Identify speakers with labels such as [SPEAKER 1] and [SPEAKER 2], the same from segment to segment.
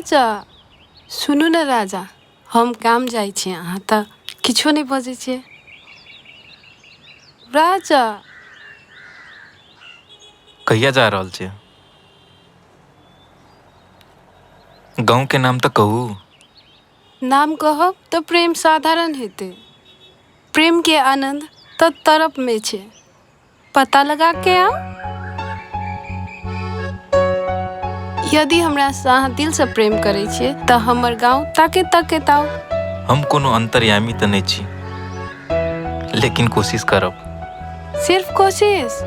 [SPEAKER 1] राजा, सुनू ने राजा, हम गाम जाइ छी, अहाँ तऽ किछो नहि बजै छियै। राजा।
[SPEAKER 2] कहिया जा रहल छियै? गाँव के नाम तऽ कहू।
[SPEAKER 1] नाम कहब तऽ प्रेम साधारण हेतै। प्रेम के आनंद तऽ तड़प में छै। पता लगा के आउ। यदि हमरा से अहाँ दिल से प्रेम करै छियै तऽ हमर गाँव ताके ताकैत आउ।
[SPEAKER 2] हम कोनो अंतर्यामी तऽ नहि छी, लेकिन कोशिश करब।
[SPEAKER 1] सिर्फ कोशिश?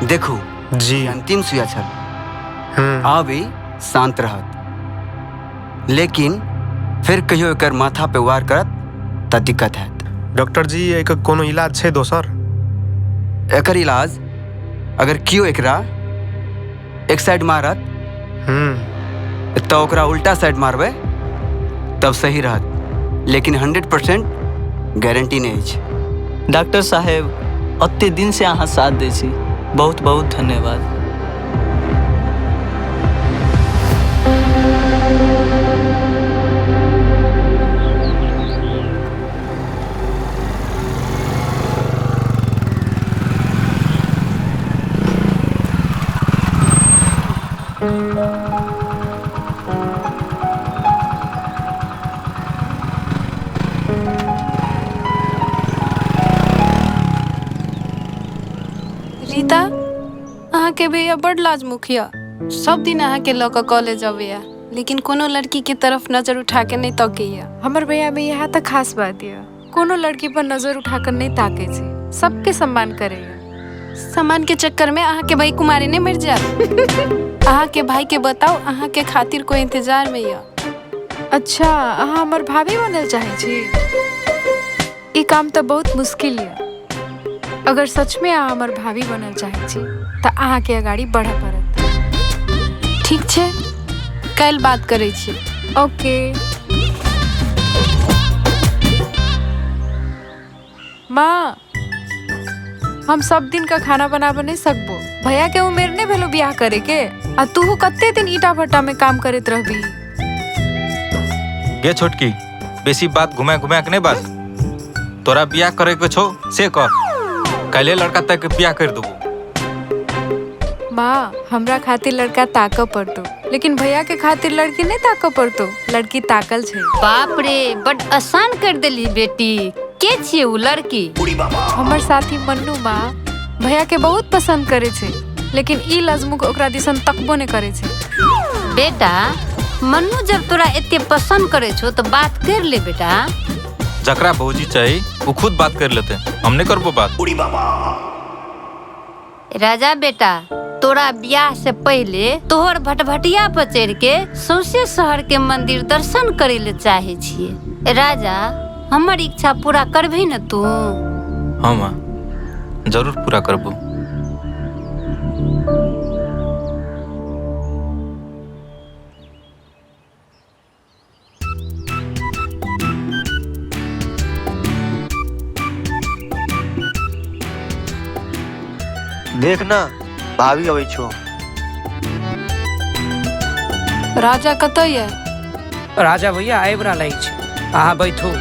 [SPEAKER 3] देखू
[SPEAKER 4] जी,
[SPEAKER 3] अंतिम सुइया छल। आब ई शांत रहत, लेकिन फिर कहियो एकर माथा पे वार करत तऽ दिक्कत हैत।
[SPEAKER 4] डॉक्टर जी, एकर कोनो इलाज छै दोसर?
[SPEAKER 3] एकर इलाज अगर केओ एकरा एक साइड मारत तऽ ओकरा उल्टा साइड मारबै तब सही रहत, लेकिन 100% गारंटी नहीं अछि।
[SPEAKER 5] डॉक्टर साहेब, अते दिन से अहाँ साथ दै छी, बहुत बहुत धन्यवाद।
[SPEAKER 1] रीता, अहाँके भैया बड़ लाजमुखिया, सब दिन अहाँके लऽ कऽ कॉलेज अबैया, लेकिन कोनो लड़की के तरफ नजर उठा के नहीं तकैया।
[SPEAKER 6] हमर भैया में इएह तऽ खास बात यऽ, कोनो लड़की पर नजर उठा कर नहीं ताकै छै, सबके सम्मान करैया।
[SPEAKER 1] सम्मान के चक्कर में अहाँके भाई कुमारी नहीं मर जायत। अहाँके भाई के बताओ, अहाँके खातिर कोई इंतजार में यऽ।
[SPEAKER 6] अच्छा, अहाँ हमर भाभी बनल चाहै छी? ई काम तऽ बहुत मुश्किल यऽ। अगर सच में अहाँ हमर भाभी बनल चाहै छी तऽ अहाँके अगाड़ी बढ़ऽ पड़त।
[SPEAKER 1] ठीक छै, काल्हि बात करै छी।
[SPEAKER 6] ओके। माँ, हम सब दिन का खाना बनाबऽ नहीं सकबो। भैया के उमेर नहीं भेलो बियाह करे के, आ तूहू कते दिन ईटा भट्टा में काम करैत रहबी।
[SPEAKER 2] गे छोटकी, बेसी बात घुमा घुमा के नहीं बाज। तोरा बियाह करे के छौ से कर, काल्हि लड़का तक बियाह कर देबो।
[SPEAKER 6] माँ, हमरा खातिर लड़का ताकऽ पड़तो, लेकिन भैया के खातिर लड़की नहीं ताकऽ पड़तो, लड़की ताकल छै।
[SPEAKER 7] बाप रे, बड आसान कर देली बेटी। के छियै उ लड़की?
[SPEAKER 6] हमर साथी मन्नू माँ भैया के बहुत पसंद करे छै, लेकिन ई लजमुख ओकरा दिसन तकबो नहीं करे छै।
[SPEAKER 7] बेटा, मन्नू जब तोरा एते पसंद करे छौ तो बात कर ले बेटा।
[SPEAKER 2] जकरा भौजी चाही वो खुद बात कर लेते, हम नहीं करबो बात।
[SPEAKER 7] राजा बेटा, तोरा ब्याह से पहले तोहर भटभटिया पर चढ़ के सौंसे शहर के मंदिर दर्शन करे ले चाहे छियै। राजा, हमर इच्छा पूरा करबही न तू?
[SPEAKER 2] हाँ माँ, जरूर पूरा करबो।
[SPEAKER 8] देख ना, भाभी अबै छौ।
[SPEAKER 1] राजा कतऽ यऽ?
[SPEAKER 9] राजा भैया आबि रहल अछि, अहाँ बैठू।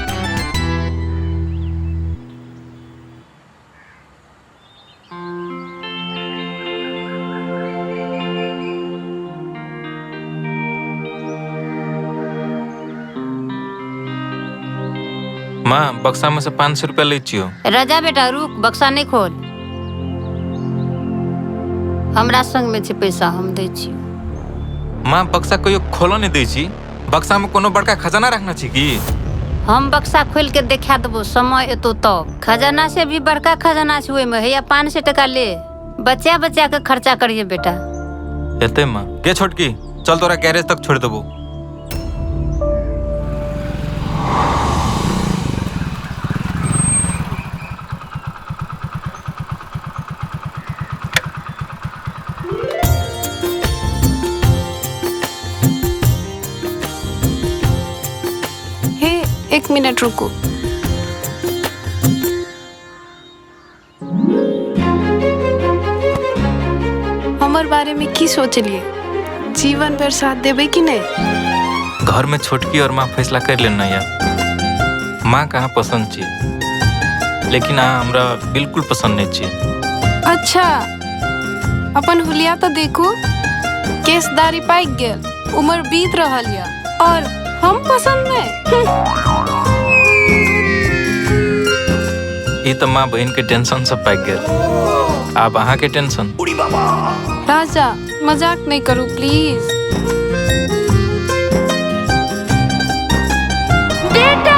[SPEAKER 2] माँ, बक्सा में से 500 रुपया लै छियो।
[SPEAKER 7] राजा बेटा रुक, बक्सा नहीं खोल, हमरा संग में छै पैसा, हम दै छियो।
[SPEAKER 2] माँ, बक्सा कहियो खोलो नहीं दै छी। बक्सा में कोनो बड़का खजाना रखना छी की?
[SPEAKER 7] हम बक्सा खोल के देखा देबो, समय एतो तब। खजाना से भी बड़का खजाना छै ओहिमे। हैया 500 टका ले, बच्चा बच्चा के खर्चा करिए बेटा।
[SPEAKER 2] एते माँ। गे छोटकी, चल तोरा गैरेज तक छोड़ देबो।
[SPEAKER 1] एक मिनट रुको। हमर बारे में की सोचलिए? जीवन भर साथ देबे कि नहीं?
[SPEAKER 2] घर में छोटकी और माँ फैसला कर लेना यार। माँ कहाँ पसंद छी, लेकिन अहाँ हमरा बिल्कुल पसंद नहीं छी।
[SPEAKER 1] अच्छा, अपन हुलिया तो देखू, केस दाढ़ी पाकि गेल, उम्र बीत रहल या और हम पसंद नहीं।
[SPEAKER 2] ये तो माँ बहन के टेंशन सब पाकि गेल, अब अहाँ के टेंशन।
[SPEAKER 1] राजा, मजाक नहीं करू प्लीज।
[SPEAKER 7] बेटा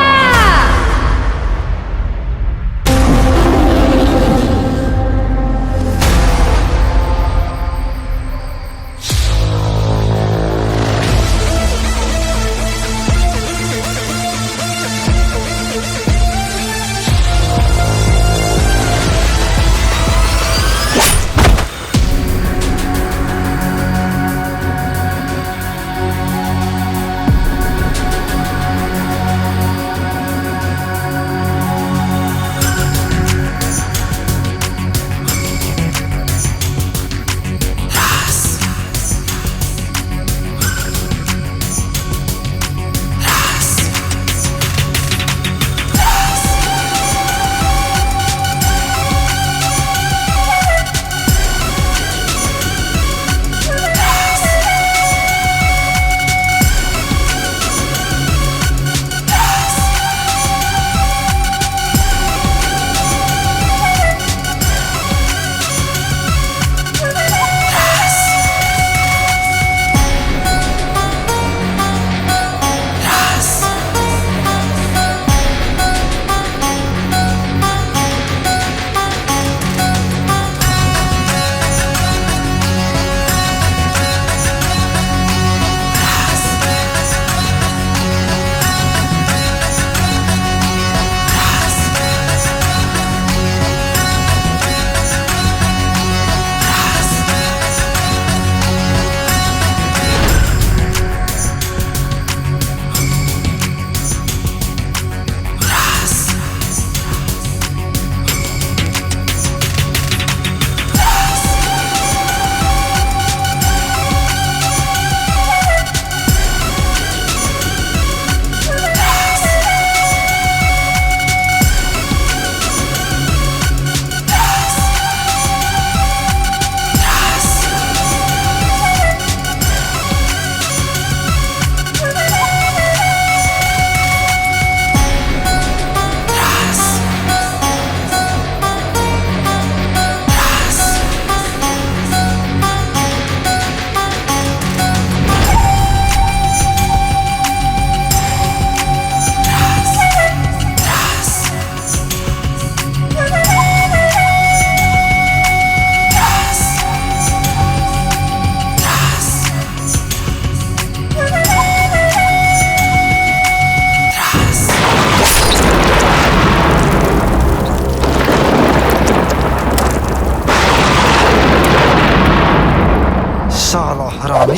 [SPEAKER 10] हरामी,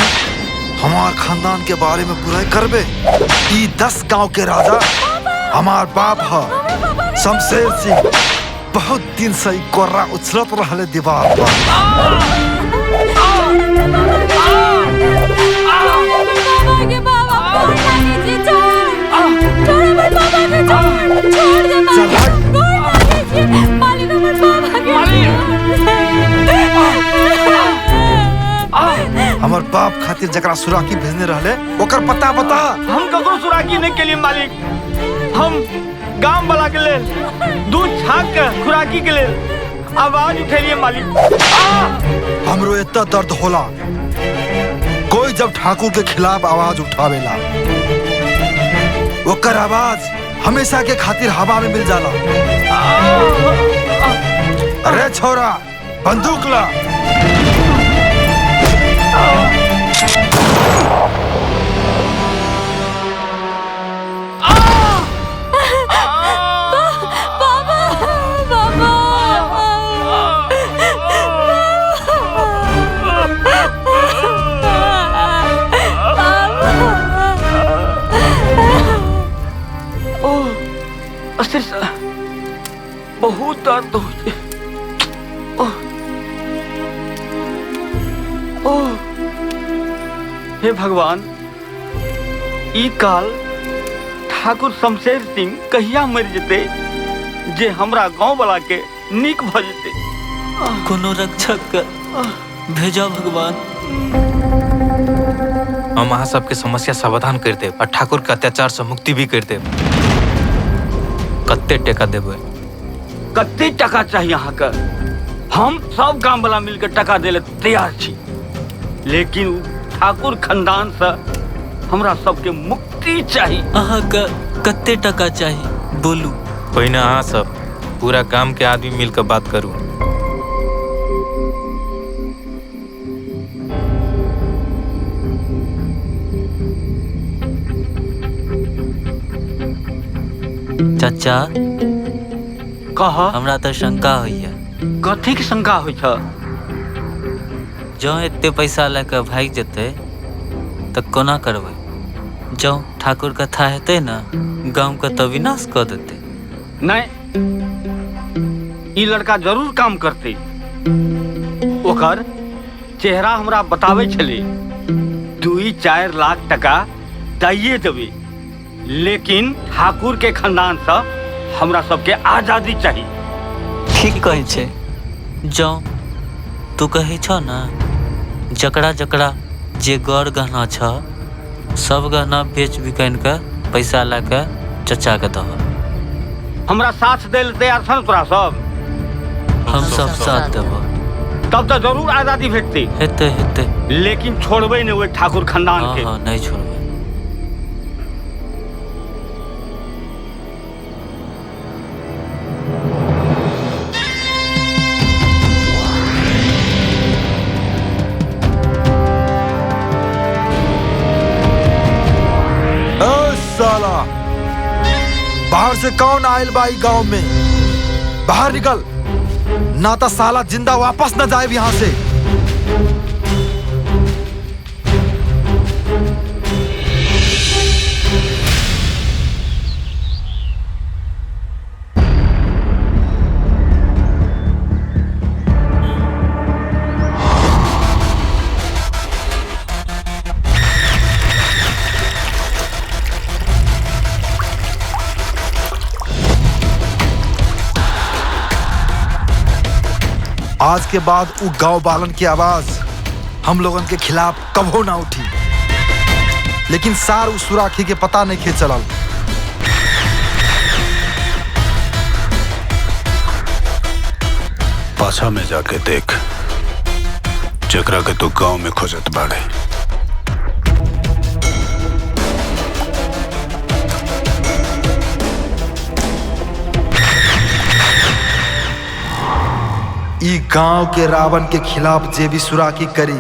[SPEAKER 10] हमार खानदान के बारे में बुराई करबे। ई 10 गांव के राजा हमार बाप ह शमशेर सिंह। बहुत दिन से ई कोर्रा उछलत रहले दीवार पर। हमर बाप खातिर जकरा सुराकी भेजने रहले ओकर पता बता।
[SPEAKER 5] हम ककरो सुराकी
[SPEAKER 11] चलाकी नहीं के लिए मालिक। हम गांव वाला के लेल दूध छाक के खुराकी के लेल आवाज उठेलिए मालिक।
[SPEAKER 10] हमरो इतना दर्द होला कोई जब ठाकुर के खिलाफ आवाज उठावेला, ओकर आवाज हमेशा के खातिर हवा में मिल जाला। अरे छोरा बंदूक ला।
[SPEAKER 7] बाबा बाबा
[SPEAKER 11] ओह अस्थिर बहुत दर्द हो। ओह हे भगवान, ई काल ठाकुर शमशेर सिंह कहिया मर जते जे हमरा गांव वाला के नीक भ जते।
[SPEAKER 5] कोनो रक्षक के भेजा भगवान।
[SPEAKER 2] हम अहाँ सबके समस्या समाधान कर देब और ठाकुर के अत्याचार से मुक्ति भी कर देब। कत्ते टका देबै?
[SPEAKER 11] कत्ते टका चाहिए अहाँ के? हम सब गांव वाला मिलकर टका दे ले तैयार छी, लेकिन ठाकुर खानदान से हमरा सबके मुक्ति चाहिए।
[SPEAKER 5] अहाँ के कत्ते टका चाहिए बोलू?
[SPEAKER 2] पहिने अहाँ सब पूरा गांव के आदमी मिलकर बात करू।
[SPEAKER 5] चाचा
[SPEAKER 11] कह।
[SPEAKER 5] हमरा तो शंका होइया।
[SPEAKER 11] कथी के शंका होइ छ?
[SPEAKER 5] जँ एते पैसा लऽ कऽ भागि जेतै तऽ कोना करबै? जँ ठाकुर कथा हेतै ने गाँव के तऽ विनाश कऽ देतै।
[SPEAKER 11] नहीं, ई लड़का जरूर काम करतै। ओकर चेहरा हमरा बताबै छलै 2-4 लाख टका दैये देबै, लेकिन ठाकुर के खानदान से हमरा सबके आजादी चाहिए।
[SPEAKER 5] ठीक कहै छै। जँ तू कहै छ ने जकरा जकरा जे गौर गहना छ सब गहना बेच बिकन के पैसा लऽ के चचा के दह।
[SPEAKER 11] हमरा साथ दे ले तैयार छ तोरा सब?
[SPEAKER 5] हम सब साथ देबो।
[SPEAKER 11] तब तो जरूर आजादी भेटतै।
[SPEAKER 5] हेतै हेतै,
[SPEAKER 11] लेकिन छोड़बै नहीं ओहि ठाकुर खानदान के।
[SPEAKER 5] हाँ, नहीं छोड़बै।
[SPEAKER 10] बाहर से कौन आयल बाई गांव में? बाहर निकल ना तो साला जिंदा वापस न जाए यहां से। आज के बाद उ गांव बालन की आवाज हम लोगन के खिलाफ कभो ना उठी, लेकिन सार उस सुराखी के पता नहीं खे चलल।
[SPEAKER 12] पाछा में जाके देख जकरा के तू गांव में खोजत बाड़े।
[SPEAKER 10] ई गांव के रावण के खिलाफ जे भी सुराखी करी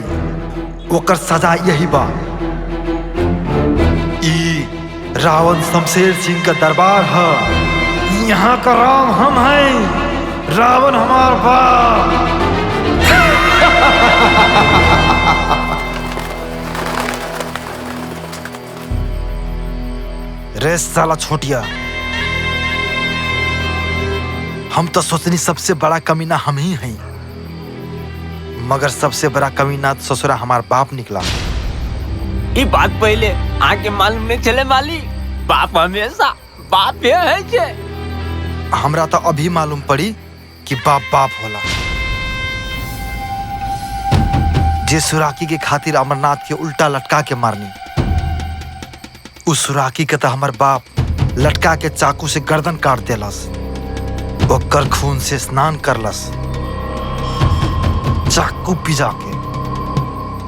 [SPEAKER 10] ओकर सजा यही बा। ई रावण शमशेर सिंह का दरबार है, यहाँ का राम हम हैं, रावण हमार बाप। रे साला छोटिया, हम तो सोचनी सबसे बड़ा कमीना हम ही हैं, मगर सबसे बड़ा कमीना ससुरा हमार बाप निकला।
[SPEAKER 11] ये बात पहले आके मालूम नहीं चले माली, बाप हमेशा बाप ही है छे।
[SPEAKER 10] हमरा तो अभी मालूम पड़ी कि बाप बाप होला। जे सुराकी के खातिर अमरनाथ के उल्टा लटका के मारनी, उस सुराकी के तो हमर बाप लटका के चाकू से गर्दन काट देलस, ओकर खून से स्नान करलस, चाकू पिजा के।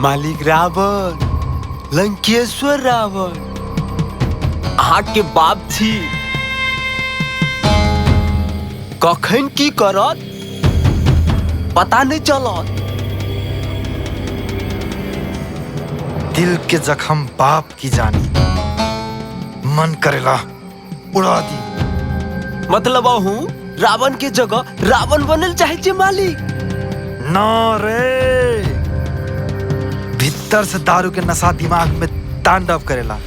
[SPEAKER 13] मालिक रावण, लंकेश्वर रावण अहाँ के बाप छी, कखन की करत पता नहीं चलत।
[SPEAKER 10] दिल के जख्म बाप की जानी, मन करेला उड़ा दी।
[SPEAKER 13] मतलब अहूँ रावण के जगह रावण बनल चाहे छे मालिक?
[SPEAKER 10] ना रे, भीतर से दारू के नशा दिमाग में तांडव करेला।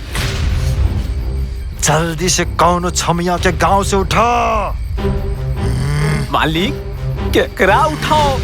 [SPEAKER 10] जल्दी से कौनो छमिया के गांव से उठा।
[SPEAKER 13] मालिक केकरा उठाओ?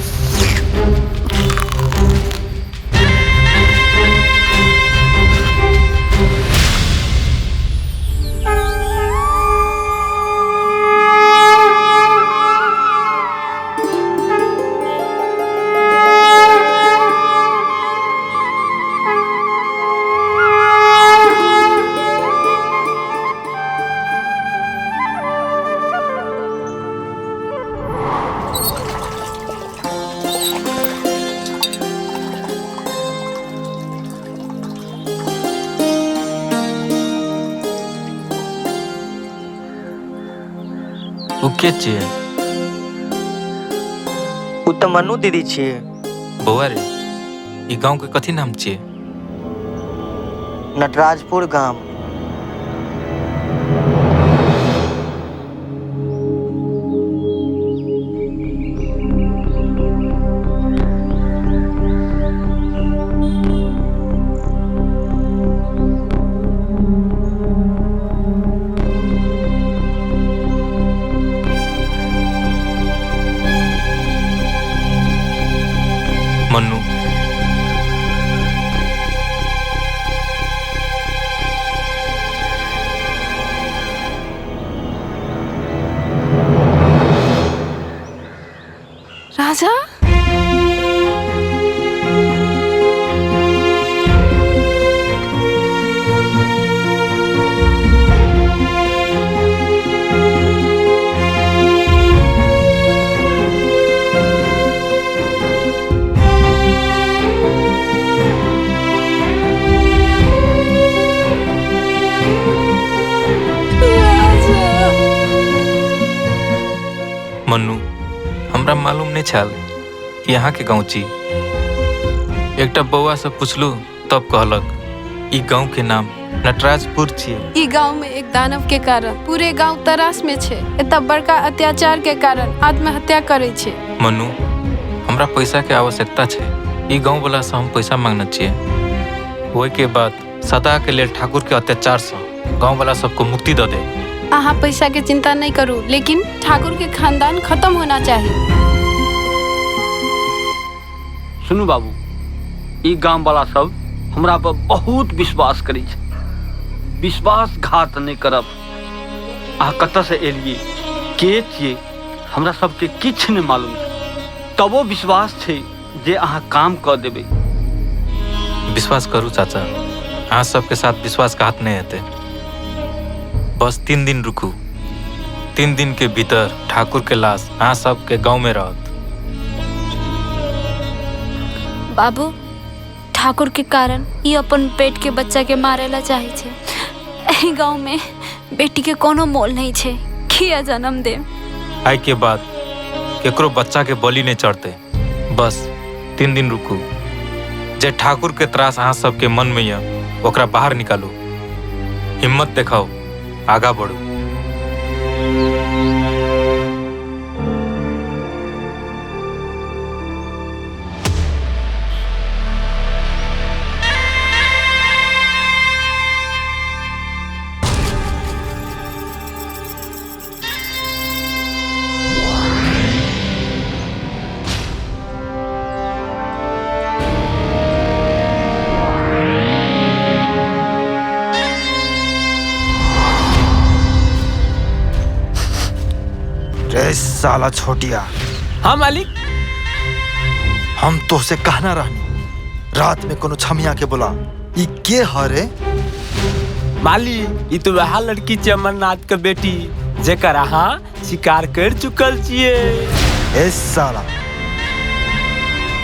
[SPEAKER 2] के छियै?
[SPEAKER 8] उ त मनु दीदी छियै।
[SPEAKER 2] बौआ रे, ई गांव के कथी नाम छियै?
[SPEAKER 8] नटराजपुर गाम।
[SPEAKER 2] मन्नू,
[SPEAKER 1] राजा,
[SPEAKER 2] मन्नू, हमरा मालूम नहीं छल यहाँ के गाँव छी। एकटा बौआ से पुछलू तब कहलक ई गाँव के नाम नटराजपुर छियै।
[SPEAKER 1] ई गांव में एक दानव के कारण पूरे गांव तरास में छे। एतऽ बड़का अत्याचार के कारण आत्महत्या करे छे।
[SPEAKER 2] मन्नू, हमरा पैसा के आवश्यकता छे। ई गाँव वाला से हम पैसा मांगने छियै। ओहि के बाद सदा के लेल ठाकुर के अत्याचार से गाँव वाला सबको मुक्ति दऽ दे।
[SPEAKER 1] अहाँ पैसा के चिंता नहीं करू, लेकिन ठाकुर के खानदान खत्म होना चाहिए।
[SPEAKER 11] सुनू बाबू, ई गाम वाला सब हमरा पर बहुत विश्वास करै छै। विश्वासघात नहीं करब। अहाँ कतऽ से एलियै, के छियै, हमरा सबके किछु नहीं मालूम छै, तबो विश्वास छै जे अहाँ काम कऽ देबै।
[SPEAKER 2] विश्वास करू चाचा, अहाँ सबके साथ विश्वासघात नहीं हेतै। बस 3 दिन रुकू। 3 दिन के भीतर ठाकुर के लाश अहाँ सबके गांव में रहत।
[SPEAKER 14] बाबू, ठाकुर के कारण ई अपन पेट के बच्चा के मारेला चाहे छे। एहि गांव में बेटी के कोनो मोल नहीं छे, किया जन्म दे।
[SPEAKER 2] आइ के बाद केकरो बच्चा के बलि नहीं चढ़ते। बस 3 दिन रुकू। जे ठाकुर के त्रास अहाँ सबके मन में यऽ, ओकरा बाहर निकालू। हिम्मत देखाओ, आगा बढ़ू।
[SPEAKER 10] साला छोटिया।
[SPEAKER 13] हाँ मालिक।
[SPEAKER 10] हम तोहसे कहना रहनी रात में कोनो छमिया के बोला, ई के हरे?
[SPEAKER 13] माली ई तो वह लड़की छै अमरनाथ के बेटी जेकर अहाँ शिकार कर चुकल छियै।
[SPEAKER 10] ए साला,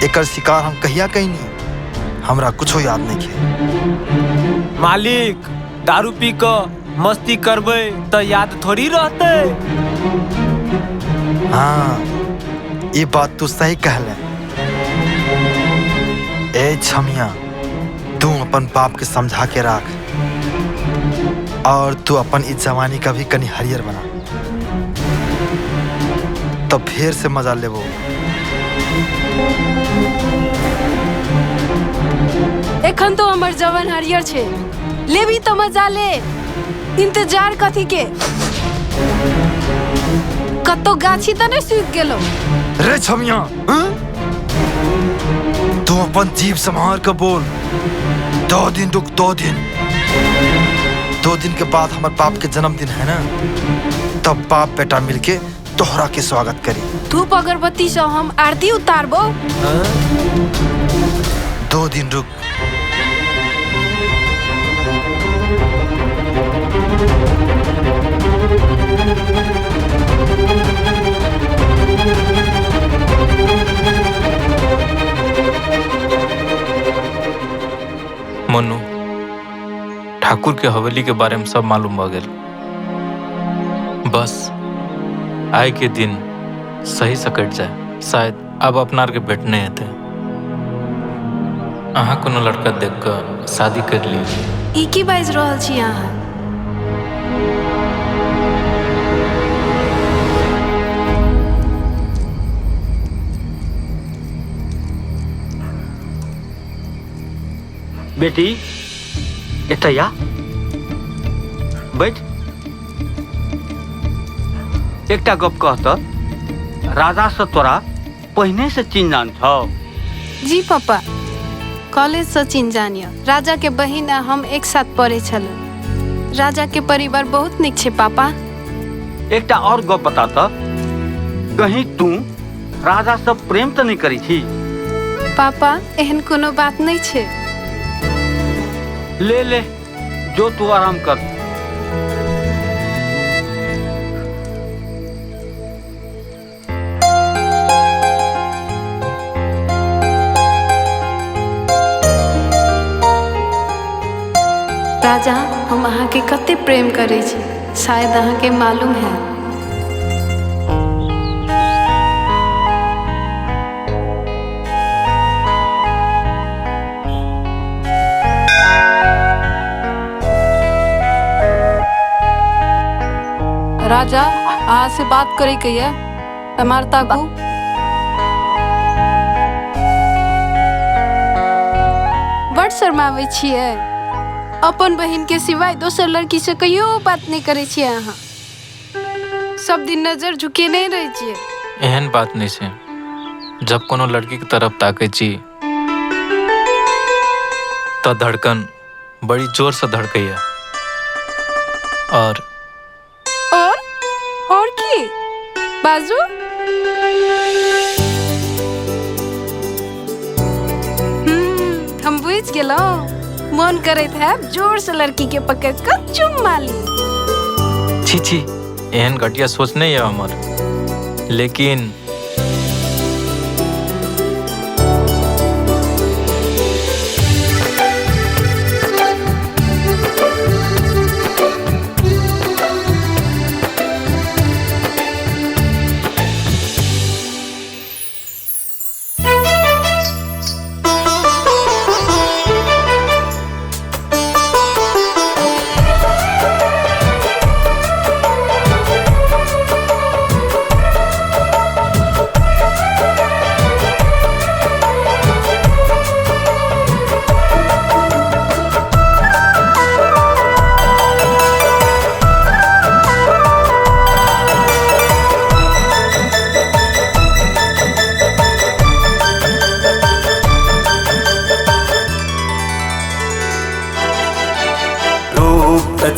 [SPEAKER 10] एकर शिकार हम कहिया कहिनी, हमरा कुछो याद नहीं है।
[SPEAKER 13] मालिक दारू पी क मस्ती करबै त याद थोड़ी रहतै।
[SPEAKER 10] हाँ ये बात तू सही कहले। ए छमिया, तू अपन बाप के समझा के राख और तू अपन इस जवानी का भी कनी हरियर बना, तब फिर से मजा लेबो।
[SPEAKER 1] एखन तो हमर जवान हरियर छे, लेबी तो मजा ले, इंतजार कथी के? कतो गाछी त नहीं सूख गेलो।
[SPEAKER 10] रे छमिया, तू अपन जीभ संभाल के बोल। 2 दिन रुक, 2 दिन। 2 दिन के बाद हमारे बाप के जन्मदिन है ना, तब बाप बेटा मिलके तोहरा के स्वागत करी।
[SPEAKER 1] धूप अगरबत्ती से हम आरती उतारबो।
[SPEAKER 10] 2 दिन रुक।
[SPEAKER 2] मनु, ठाकुर के हवेली के बारे में सब मालूम भ गेल। बस आय के दिन सही से कट जाए। शायद अब अपना के भेट नहीं हेतै। अहाँ कोनो लड़का देख के शादी कर ली।
[SPEAKER 1] ई की बाजि रहल छी अहाँ?
[SPEAKER 11] बेटी एतऽ आ, बैठ। एकटा गप कह तऽ, राजा से तोरा पहिने से चिन्ह जान छौ?
[SPEAKER 1] जी पापा, कॉलेज से चिन्ह जान यऽ। राजा के बहिन आ हम एक साथ पढ़े छलहुँ। राजा के परिवार बहुत नीक छै पापा।
[SPEAKER 11] एकटा और गप बता तऽ, कहीं तू राजा से प्रेम तऽ नहीं करी छी?
[SPEAKER 1] पापा एहन कोनो बात नहीं छै।
[SPEAKER 11] ले ले, जो तू आराम कर।
[SPEAKER 1] राजा, हम अहाँ के कते प्रेम करै छी, शायद अहाँ के मालूम है।
[SPEAKER 6] राजा, अहाँ से बात करे के ये हमार ताकू।
[SPEAKER 1] बड़ शर्माबै छियै। अपन बहिन के सिवाय दोसर लड़की से कहियो बात नहीं करै छियै अहाँ। सब दिन नजर झुकेने रहै छियै।
[SPEAKER 2] एहन बात नहीं छै। जब कोनो लड़की के तरफ ताकै छी त धड़कन बड़ी जोर से धड़कैया।
[SPEAKER 1] और की बाजू? हम बुझ गेलहुँ। मन करैत है जोर से लड़की के पकड़ कर चुम्मा ली।
[SPEAKER 2] छी छी, एहन घटिया सोच नहीं है हमर। लेकिन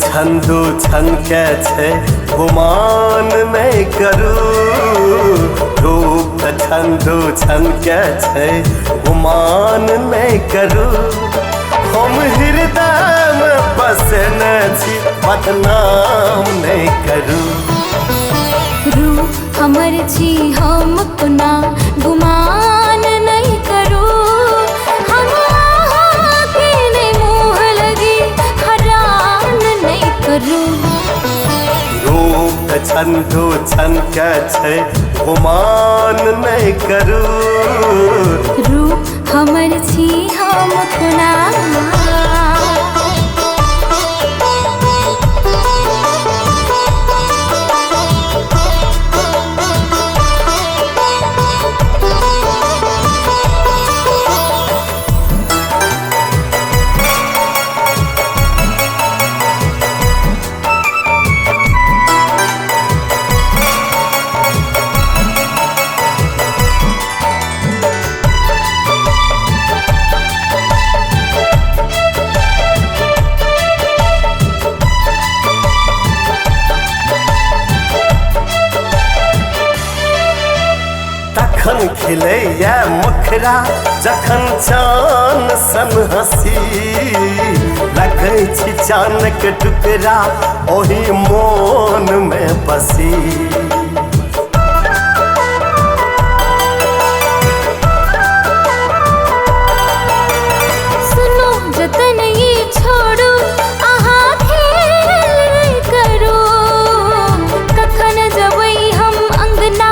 [SPEAKER 15] छंदू छन के छे गुमान नहीं करू, रूप छंदू छन के छे गुमान नहीं करू, हम हृदय में बसने छी, बदनाम नहि करू।
[SPEAKER 14] रूप हमर छी हम कोना गुमान नहि करू। हम अहाँके नहि मोह लगी हरान नहि करू।
[SPEAKER 15] रूप छन दू छन के छै, गुमान नहि करू।
[SPEAKER 14] रूप हमर छी हम कोना।
[SPEAKER 15] तखन खिलैया मुखरा जखन चान सन हँसी, लगै छी चानक टुकड़ा ओहि मोन मे बसी।
[SPEAKER 14] सुनो जतन ई छोड़ू अहाँ खेल करू। कखन जबै हम अंगना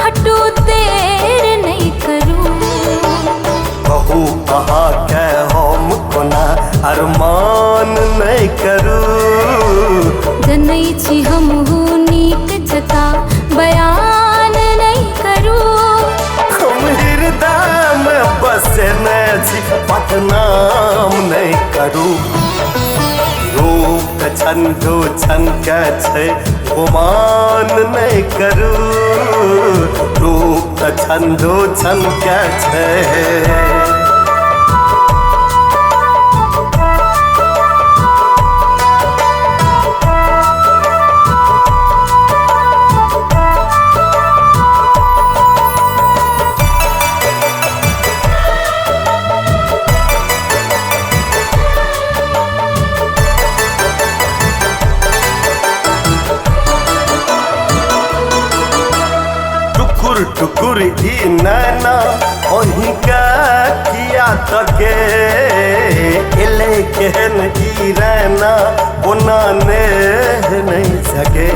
[SPEAKER 14] हटू देर नहीं करू।
[SPEAKER 15] कहू अहाँके हम कोना अरमान नहि करू।
[SPEAKER 14] जनै छी हमहूँ नीक जकाँ बयान नहीं करू।
[SPEAKER 15] हम हृदयमे बसने छी, बदनाम नहि करू। रूप छन दू छन के छै, गुमान नहि करू। रूप छन दू छन के छै। टुकुर टुकुर ई नैना ओहि के किया तके, एलै केहन ई रैना कोना नेह नहि सके।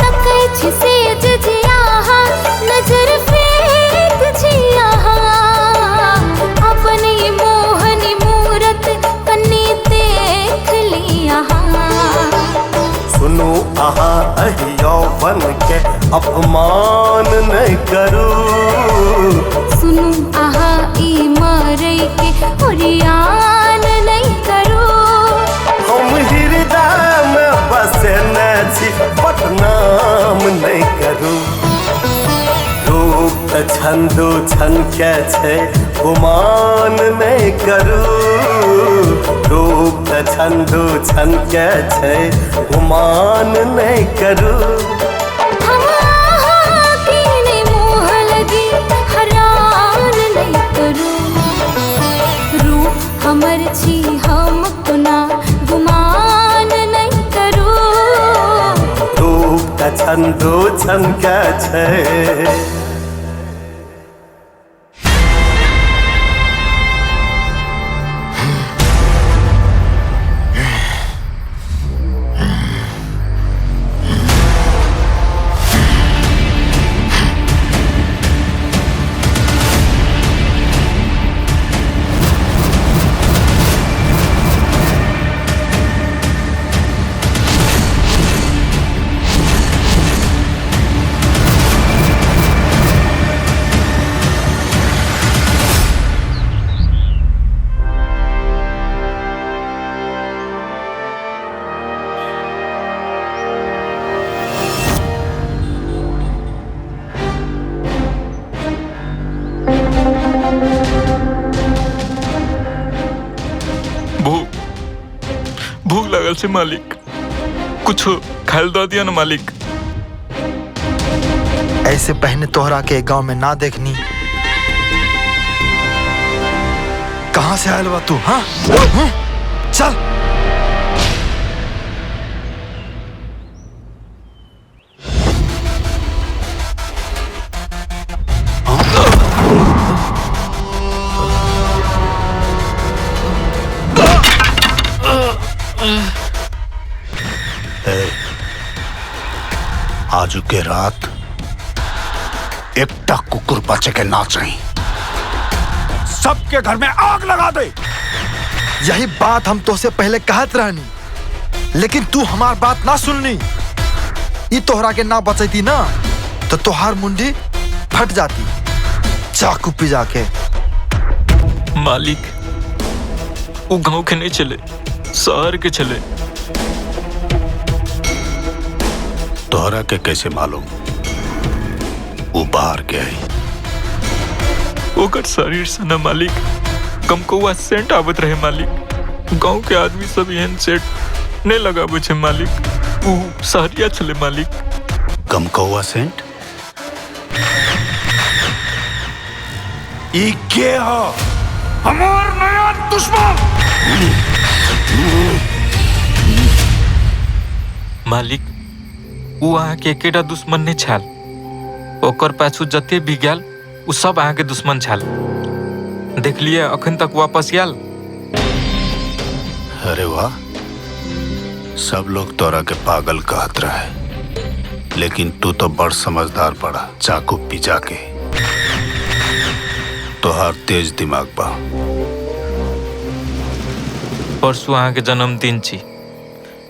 [SPEAKER 14] तकै छी से जजिया नजर फेक छी अहाँ। अपन ई मोहनी मूरत कनी देख ली अहाँ।
[SPEAKER 15] सुनू अहाँ एहि यौवन के अपमान नहि करू।
[SPEAKER 14] सुनू अहाँ ई मारै के ओरियान नहीं करू।
[SPEAKER 15] हम हृदयमे बसने छी, बदनाम नहि करू। रूप छन दू छन के छै, गुमान नहि करू। रूप छन दू छन के छै, गुमान नहि करू।
[SPEAKER 14] हम अहाँके नहि मोह लगी हरान नहीं करू। रूप हमर छी हम कोना गुमान नहीं करू।
[SPEAKER 15] रूप छन दू छन के छै।
[SPEAKER 2] भूख लगल छै मालिक, कुछ खाइल दऽ दिअ ने मालिक।
[SPEAKER 10] ऐसे पहने तोहरा के गांव में ना देखनी। कहां से आयल बा तू? हाँ चल।
[SPEAKER 12] आजू के रात एकटा कुकुर बचे के ना चाहिए, सबके घर में आग लगा दे।
[SPEAKER 10] यही बात हम तोसे पहले कहत रहनी, लेकिन तू हमार बात ना सुननी। ये तोहरा के ना बचैती ना तो तोहार मुंडी फट जाती चाकू पिजा के।
[SPEAKER 2] मालिक वो गांव के नहीं चले, शहर के चले।
[SPEAKER 12] तोहरा के कैसे मालूम वो बाहर के आई?
[SPEAKER 2] ओकर शरीर से न मालिक कमकौआ सेंट आवत रहे मालिक। गांव के आदमी सब एहन सेंट नहीं लगावे छे मालिक, वो शहरिया छले मालिक।
[SPEAKER 12] कमकौआ सेंट? ई के हो? हमार नया दुश्मन।
[SPEAKER 2] मालिक वो अहाँ के एकेटा दुश्मन नहीं छल, ओकर पाछू जते भी गेल उ सब अहाँ के दुश्मन छल। देख लिए अखन तक वापस आयल।
[SPEAKER 12] अरे वाह, सब लोग तोरा के पागल कहत रहे, लेकिन तू तो बड़ समझदार पड़ा। चाकू पिजा के तोहार तेज दिमाग बा।
[SPEAKER 2] परसों अहाँ के जन्मदिन छी,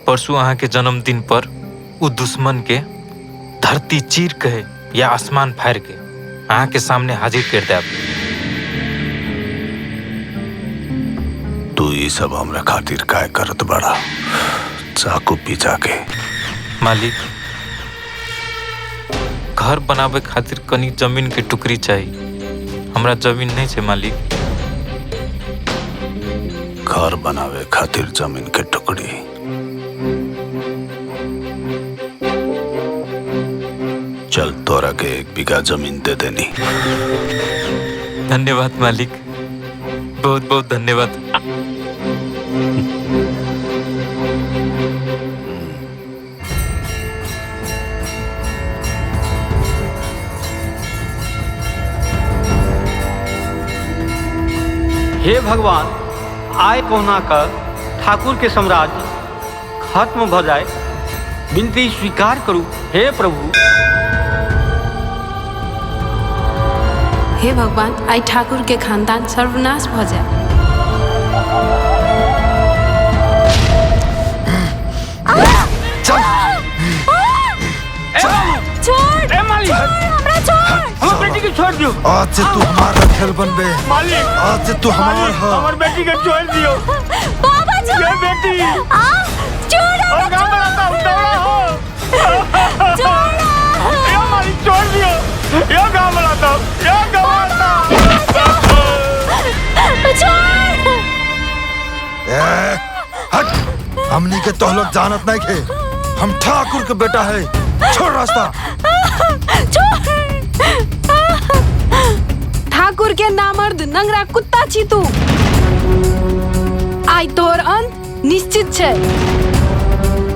[SPEAKER 2] परसों अहाँ के जन्मदिन पर उ दुश्मन के धरती चीर के या आसमान फाड़ के अहाँ के सामने हाजिर कर देब।
[SPEAKER 12] तू ये सब हमरा खातिर काय करत बड़ा चाकू पिजा के?
[SPEAKER 2] मालिक घर बनावे खातिर कनी जमीन के टुकड़ी चाहिए, हमरा जमीन नहीं छे मालिक।
[SPEAKER 12] घर बनावे खातिर जमीन के टुकड़ी? चल तोरा के 1 बीघा जमीन दे देनी।
[SPEAKER 2] धन्यवाद मालिक, बहुत बहुत धन्यवाद।
[SPEAKER 11] हे भगवान, आय कोना का ठाकुर के साम्राज्य खत्म भ जाए, विनती स्वीकार करू हे प्रभु।
[SPEAKER 1] हे भगवान, आई ठाकुर के खानदान सर्वनाश भ जाए।
[SPEAKER 10] चल
[SPEAKER 14] छोड़
[SPEAKER 11] ए मालिक,
[SPEAKER 14] हमरा छोड़,
[SPEAKER 11] हमर बेटी के छोड़ दियो।
[SPEAKER 10] आज से तू हमार रखेल बनबे
[SPEAKER 11] मालिक,
[SPEAKER 10] आज से तू हमार ह।
[SPEAKER 11] हमर बेटी के छोड़ दियो
[SPEAKER 14] बाबा। छोड़
[SPEAKER 11] ये बेटी,
[SPEAKER 14] आ छोड़,
[SPEAKER 11] और गांव में आता हूं दौड़ा हो।
[SPEAKER 14] छोड़
[SPEAKER 11] ए मालिक, छोड़ दियो, ये गांव में आता हूं, ये गांव आता।
[SPEAKER 14] छोड़।
[SPEAKER 10] ए हट, हमनी के तो लोग जानत नहीं थे, हम ठाकुर के बेटा है। छोड़ रास्ता।
[SPEAKER 14] छोड़।
[SPEAKER 1] ठाकुर के नामर्द नंगरा कुत्ता छी तू, आई तोहर अंत निश्चित छे।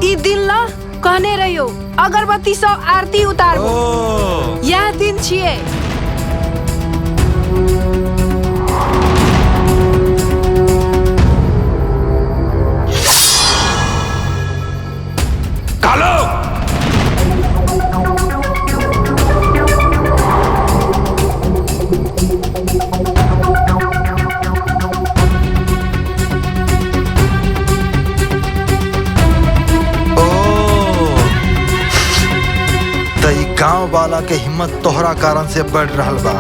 [SPEAKER 1] ई दिन ला कहने रहियो अगरबत्ती सब आरती उतारबो, यह दिन छिए।
[SPEAKER 12] कालो
[SPEAKER 10] गांव वाला के हिम्मत तोहरा कारण से बढ़ रहा बा।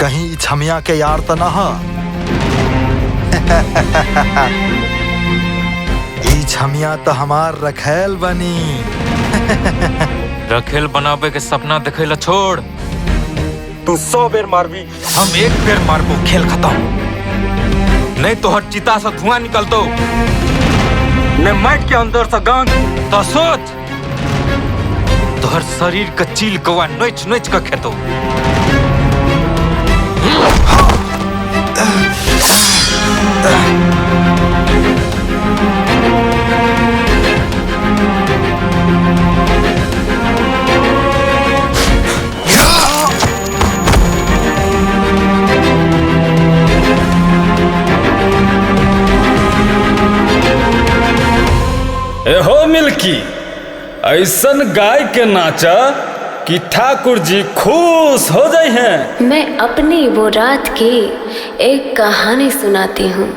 [SPEAKER 10] कहीं छमिया के यार त ना हा? ई छमिया त हमार रखेल बनी।
[SPEAKER 2] रखेल बनावे के सपना देखेला छोड़। तू 100 बेर मारबी, हम 1 बेर मारबो, खेल खत्म। नहीं तो हर चिता से धुआं निकलतो। ने माटि के अंदर से गंध, तो सोच तोहर शरीर के चील कौआ नोच नोच के खेतो।
[SPEAKER 16] एहो मिल्की, ऐसन गाय के नाचा कि ठाकुर जी खुश हो जाए हैं।
[SPEAKER 17] मैं अपनी वो रात की एक कहानी सुनाती हूँ।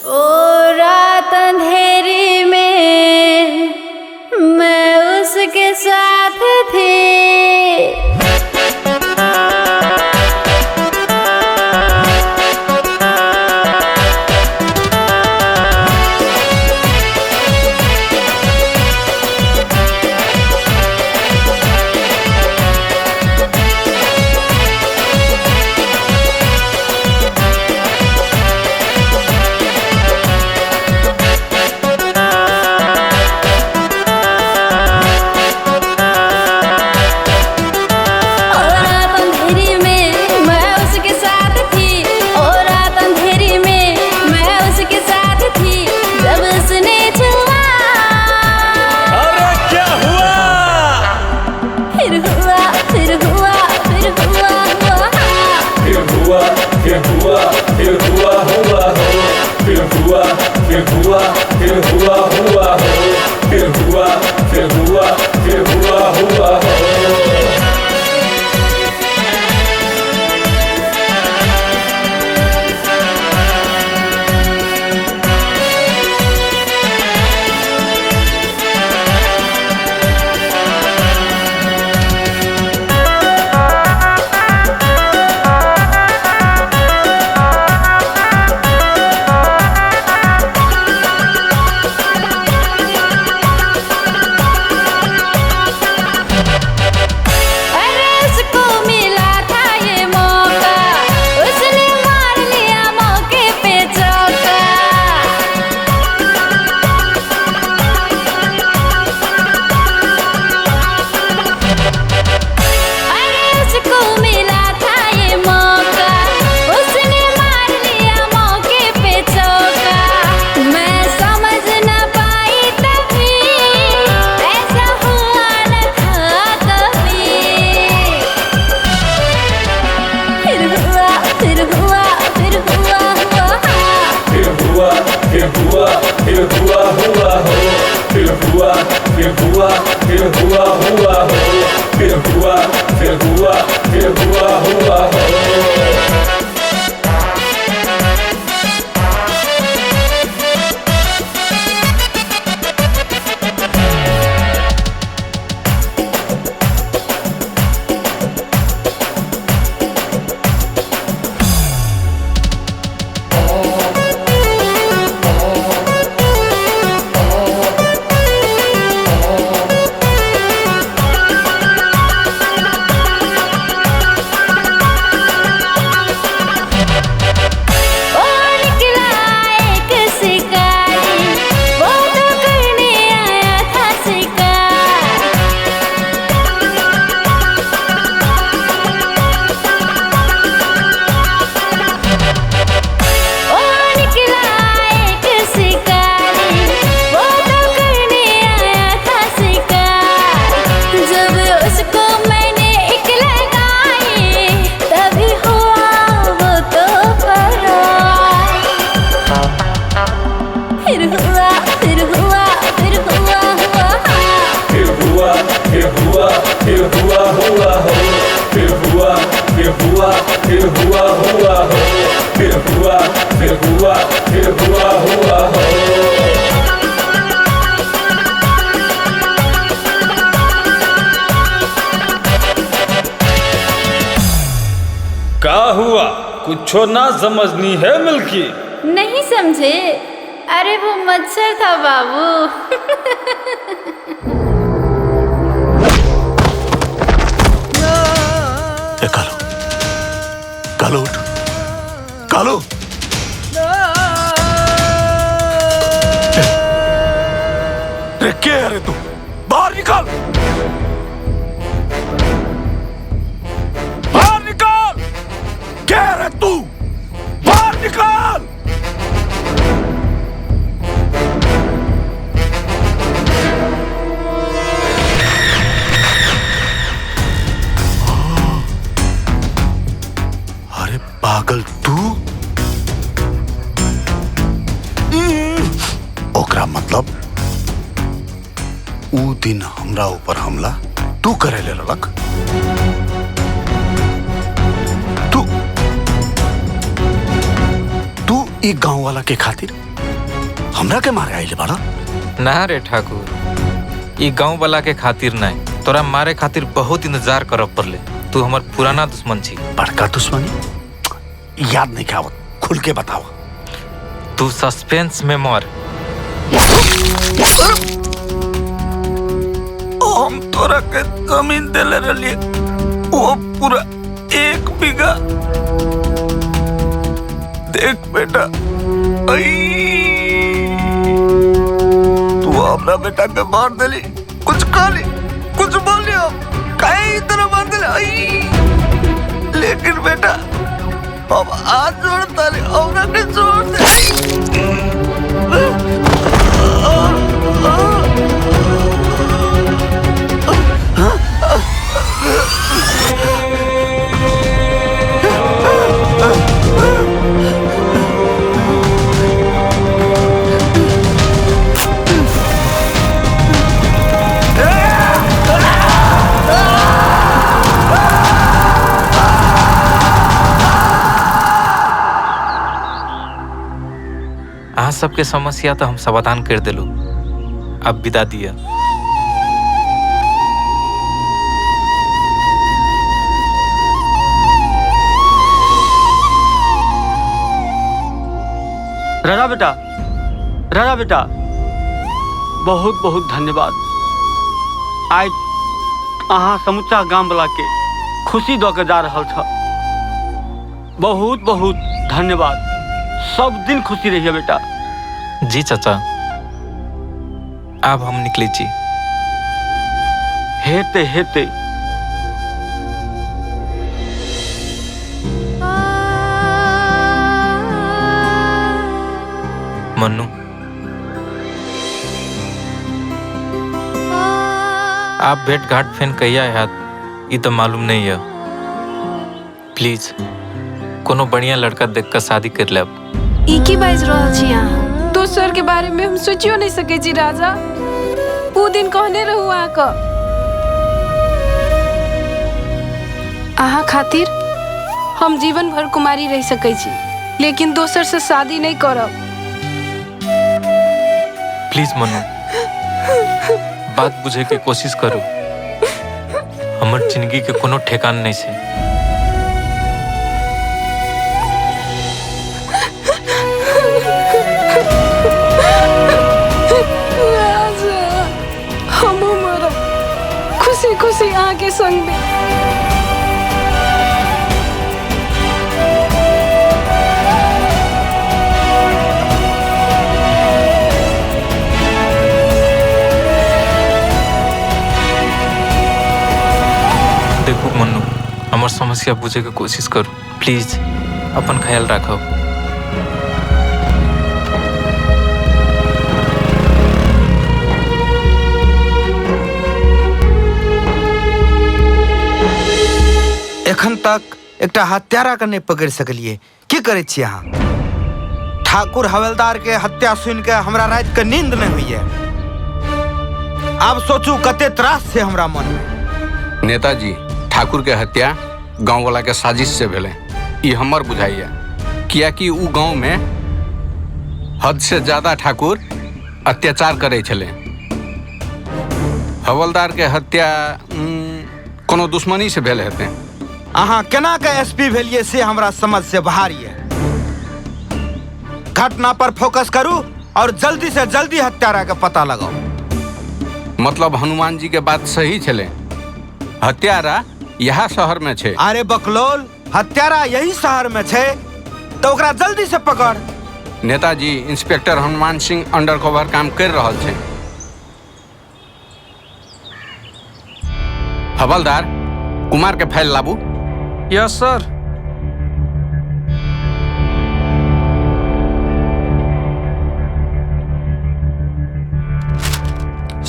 [SPEAKER 7] ओ रात अंधेरी में मैं उसके साथ थी।
[SPEAKER 16] का हुआ? कुछो ना समझनी है मिल्की।
[SPEAKER 7] नहीं समझे? अरे वो मच्छर था बाबू।
[SPEAKER 12] ए कालू, कालू उठ, कालू।
[SPEAKER 10] रे के है रे तू? बाहर निकाल, बाहर निकाल! के है रे तू? बाहर निकाल! अरे पागल तू, ओकरा मतलब ऊ दिन हमरा ऊपर हमला तू करे ले ललक। तू तू ई गांव वाला के खातिर हमरा के मारे आइले बाड़ा?
[SPEAKER 2] ना रे ठाकुर, ई गांव वाला के खातिर नहीं, तोरा मारे खातिर बहुत इंतजार करब पड़ले। तू हमर पुराना दुश्मन छी।
[SPEAKER 12] बड़का दुश्मनी? याद नहीं आवत, खुल के बताओ।
[SPEAKER 2] तू सस्पेंस में मर।
[SPEAKER 11] हम तोरा के जमीन देले रहिए, वो पूरा 1 बीघा। देख बेटा, तू अपना बेटा के मार देली, कुछ कहली कुछ बोली, कहीं इतना मार देली। लेकिन बेटा अब आज जोड़ता नहीं, हमरा के छोड़ दे।
[SPEAKER 2] अहाँ सबके समस्या तो हम समाधान कर दिलू, अब विदा दिया।
[SPEAKER 11] राजा बेटा, राजा बेटा, बहुत बहुत धन्यवाद। आज अहाँ समूचा गाम वाला के खुशी दऽ के जा रहल छ। बहुत बहुत धन्यवाद। सब दिन खुशी रहिए बेटा।
[SPEAKER 2] जी चाचा, अब हम निकले जी।
[SPEAKER 11] हेते हेते।
[SPEAKER 2] मन्नू, आप भेंट घाट फेन कहिया हैत ई तो मालूम नहीं है। प्लीज कोनो बढ़िया लड़का देख कर शादी कर लेब।
[SPEAKER 1] ई की बाजि रहल छी अहाँ? दोसर के बारे में हम सोचियो नहीं सकै छी राजा। ऊ दिन कहने रहू अहाँके, अहाँ खातिर हम जीवन भर कुमारी रह सकै छी, लेकिन दोसर से शादी नहीं करब।
[SPEAKER 2] प्लीज मनु, बात बुझे के कोशिश करू। हमर जिंदगी के कोनो ठेकान नहीं छै।
[SPEAKER 1] खुशी खुशी अहाँ के संग में।
[SPEAKER 2] देखू मन्नू, हमर समस्या बुझे के कोशिश करू प्लीज। अपन ख्याल राखब।
[SPEAKER 18] एखन तक एकटा हत्यारा के नहीं पकड़ सकलिए, की करै छी अहाँ? ठाकुर हवलदार के हत्या सुन के हमरा रात के नींद नहीं होइए। आब सोचू कते त्रास छै हमरा मन में।
[SPEAKER 19] नेताजी, ठाकुर के हत्या गांव वाला के साजिश से भेलै, ई हमर बुझाइया। कियाकि उ गांव में हद से ज्यादा ठाकुर अत्याचार करै छलै। हवलदार के हत्या कोनो दुश्मनी से भेल हेतै।
[SPEAKER 18] अहाँ केना के एसपी भेलिए से हमरा समझ से बाहर ये। घटना पर फोकस करू और जल्दी से जल्दी हत्यारा के पता लगाओ।
[SPEAKER 19] मतलब हनुमान जी के बात सही छलै, हत्यारा यहाँ शहर में छे।
[SPEAKER 18] अरे बकलोल, हत्यारा यही शहर में छे तो ओकरा जल्दी से पकड़।
[SPEAKER 19] नेताजी, इंस्पेक्टर हनुमान सिंह अंडरकवर काम कर रहल छे। हवलदार कुमार के फाइल लाबू।
[SPEAKER 9] Yes sir.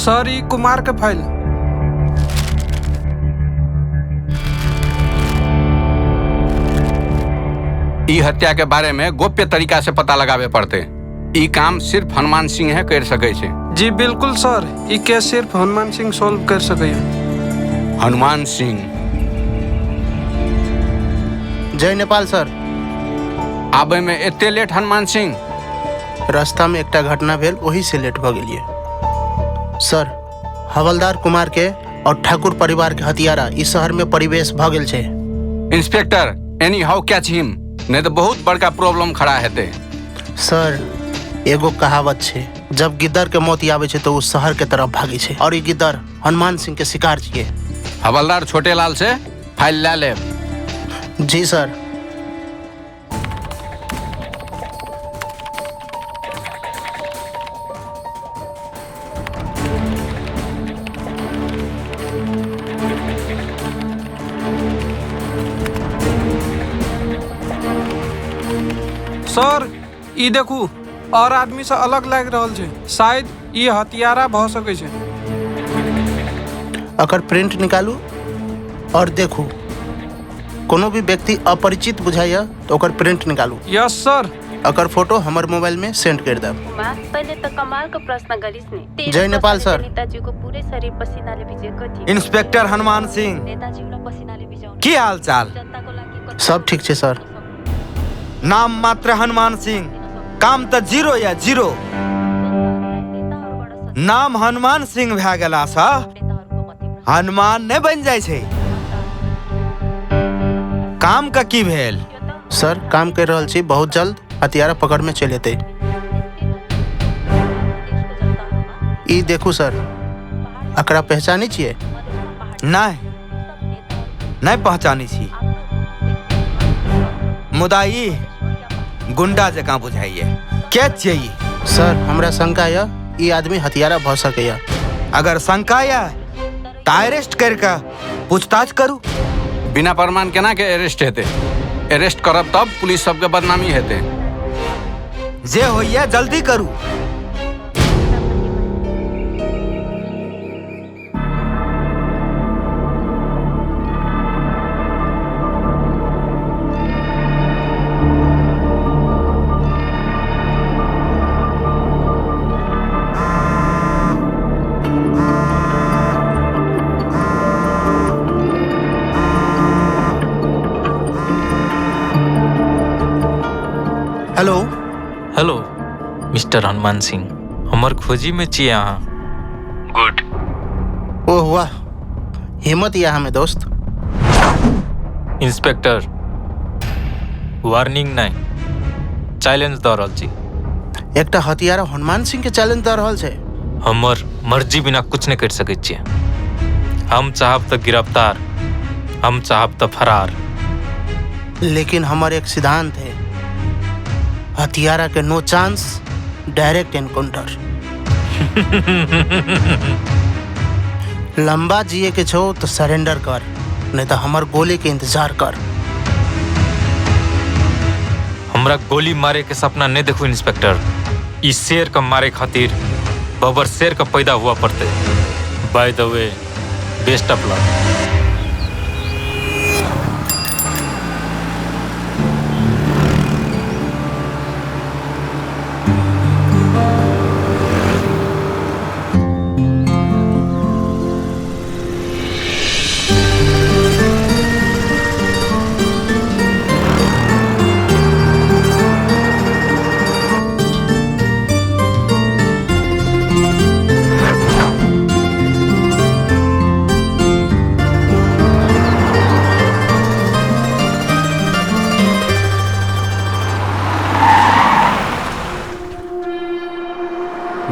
[SPEAKER 9] Sir ई कुमार के फाइल।
[SPEAKER 19] ई हत्या के बारे में गोप्य तरीका से पता लगावे पड़ते। ई काम सिर्फ हनुमान सिंह है कर सके छे।
[SPEAKER 9] जी बिल्कुल सर, ई केस सिर्फ हनुमान सिंह सॉल्व कर सके।
[SPEAKER 19] हनुमान सिंह।
[SPEAKER 20] जय नेपाल सर।
[SPEAKER 19] आबे में एते लेट हनुमान सिंह?
[SPEAKER 20] रास्ता में एकटा घटना भेल, ओही से लेट भ गेलिए सर। हवलदार कुमार के और ठाकुर परिवार के हथियारा इस शहर में परिवेश भ गेल छे।
[SPEAKER 19] Inspector anyhow catch him, नहीं तो बहुत बड़का प्रॉब्लम खड़ा हेते।
[SPEAKER 20] सर एगो कहावत छे, जब गिद्दर के मौत आवे छे तो उस शहर के तरफ भागे छे, और ई गिद्दर हनुमान सिंह के शिकार छिए।
[SPEAKER 19] हवलदार छोटे लाल से फाइल ला ले।
[SPEAKER 20] जी सर।
[SPEAKER 9] सर ई देखू, और आदमी से अलग लाग रहल छे, शायद ई हथियारा भ सके छे।
[SPEAKER 20] अगर प्रिंट निकालू और देखू, कोनो भी व्यक्ति अपरिचित बुझाइया तो ओकर प्रिंट निकालू।
[SPEAKER 9] Yes sir.
[SPEAKER 20] अकर फोटो हमर मोबाइल में सेंड कर देब।
[SPEAKER 17] पहले तो कमाल का प्रश्न गरिस ने।
[SPEAKER 20] जय नेपाल सर।
[SPEAKER 17] नेताजी को पूरे शरीर पसीनाले भिजेको थियो।
[SPEAKER 18] इंस्पेक्टर हनुमान सिंह,
[SPEAKER 17] नेताजीलाई पसीनाले भिजाउनु
[SPEAKER 18] की हाल चाल?
[SPEAKER 20] सब ठीक छे सर।
[SPEAKER 18] नाम मात्र हनुमान सिंह, काम तो जीरो या जीरो। नाम हनुमान सिंह भए गेला सँ हनुमान नहीं बन जाय छै। काम का की भेल?
[SPEAKER 20] सर काम कर रहल छी, बहुत जल्द हथियारा पकड़ में चलि एतै। ई देखू सर, एकरा पहचानै छियै?
[SPEAKER 18] नहीं नहीं पहचानै छी, मुदा ई गुंडा जकाँ बुझाइए। के छियै ई?
[SPEAKER 20] सर हमरा शंका यऽ ई आदमी हथियारा भऽ सकैया।
[SPEAKER 18] अगर शंका यऽ तऽ अरेस्ट करिके पूछताछ करू।
[SPEAKER 19] बिना प्रमाण केना के अरेस्ट हेतै? अरेस्ट करब तब पुलिस सबके बदनामी हेतै।
[SPEAKER 18] जे होइए जल्दी करू।
[SPEAKER 20] Hello
[SPEAKER 2] hello mister Hanuman Singh, हमर खोजी में छियै अहाँ? गुड।
[SPEAKER 20] ओह वाह, हिम्मत यऽ हमें दोस्त।
[SPEAKER 2] इंस्पेक्टर वार्निंग नहीं, चैलेंज दऽ रहल छी।
[SPEAKER 20] एकटा हथियारा हनुमान सिंह के चैलेंज दऽ रहल छै।
[SPEAKER 2] हमर मर्जी बिना कुछ नहीं कर सकै छियै। हम चाहब तऽ गिरफ्तार, हम चाहब तऽ फरार।
[SPEAKER 20] लेकिन हमर एक सिद्धांत है, हथियारा के नो चांस, डायरेक्ट एनकाउंटर। लंबा जिए के छो तो सरेंडर कर, नहीं तो हमर गोली के इंतजार कर।
[SPEAKER 2] हमरा गोली मारे के सपना नहीं देखू इंस्पेक्टर। इस शेर का मारे खातिर बबर शेर का पैदा हुआ पड़ते। By the way, best of luck.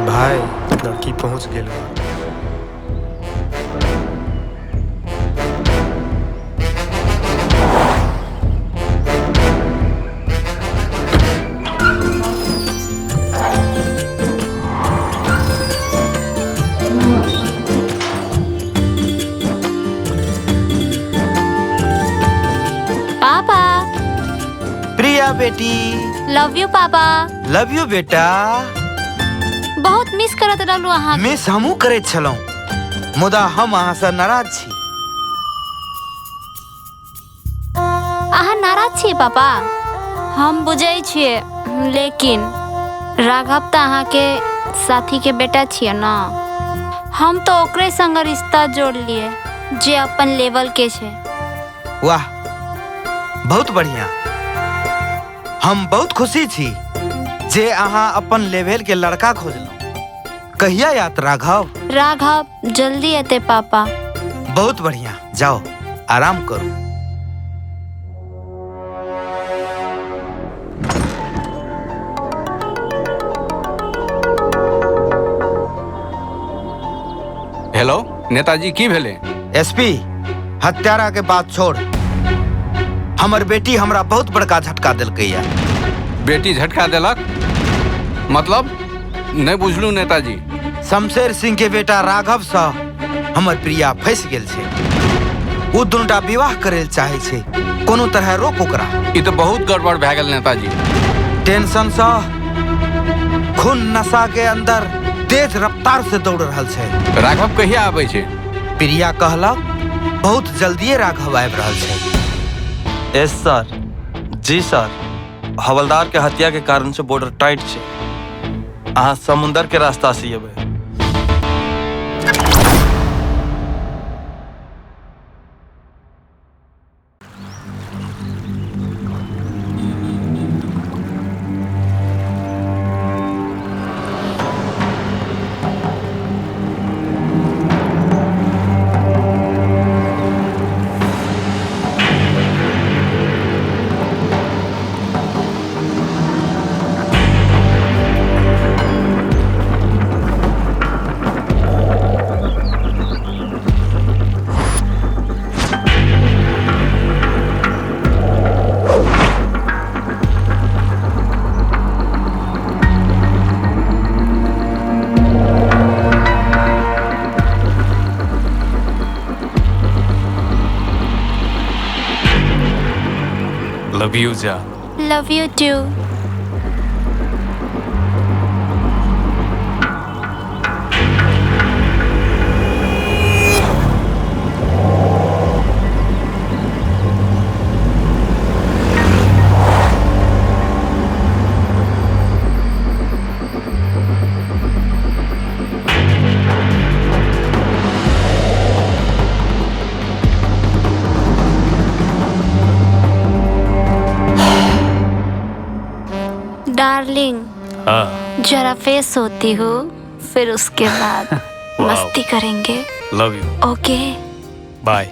[SPEAKER 4] भाई लड़की पहुंच गेल।
[SPEAKER 18] प्रिया बेटी।
[SPEAKER 14] Love you papa.
[SPEAKER 18] Love you बेटा।
[SPEAKER 14] बहुत मिस करत रहलू अहाँ।
[SPEAKER 18] मिस हमहूँ करैत छलहुँ, मुदा हम अहाँ से नाराज छी।
[SPEAKER 14] अहाँ नाराज छियै पापा? हम बुझै छियै, लेकिन राघव तऽ अहाँके साथी के बेटा छियै ना। हम तो ओकरे संग रिश्ता जोड़लिए जे अपन लेवल के छै।
[SPEAKER 18] वाह, बहुत बढ़िया। हम बहुत खुशी छी जे अहाँ अपन लेवल के लड़का खोजलहुँ। कहिया यात राघव?
[SPEAKER 14] राघव जल्दी एते पापा।
[SPEAKER 18] बहुत बढ़िया, जाओ आराम करू।
[SPEAKER 19] हेलो नेताजी, की भेले?
[SPEAKER 18] एसपी, हत्यारा के बात छोड़, हमर बेटी हमरा बहुत बड़का झटका देलकै।
[SPEAKER 19] बेटी झटका देलक? मतलब नहीं बुझलू नेताजी।
[SPEAKER 18] शमशेर सिंह के बेटा राघव सँ हमर प्रिया फंसि गेल छै। ओ दुनूटा विवाह करे चाहे छै, कोनो तरह रोक ओकरा।
[SPEAKER 19] ई तो बहुत गड़बड़ भए गेल नेताजी।
[SPEAKER 18] टेंशन सँ खून नशा के अंदर तेज रफ्तार से दौड़ रहल छै।
[SPEAKER 19] राघव कहिया आबै छै?
[SPEAKER 18] प्रिया कहलक बहुत जल्दिए राघव आबि रहल छै।
[SPEAKER 21] Yes sir. जी सर, हवलदार के हत्या के कारण से बॉर्डर टाइट छै। अहाँ समुंदर के रास्ता से एबै।
[SPEAKER 2] Love you, Ja.
[SPEAKER 14] Love you too. Darling,
[SPEAKER 2] हाँ।
[SPEAKER 14] जरा फेस होती हो, फिर उसके बाद मस्ती करेंगे।
[SPEAKER 2] Love you.
[SPEAKER 14] Okay
[SPEAKER 2] bye.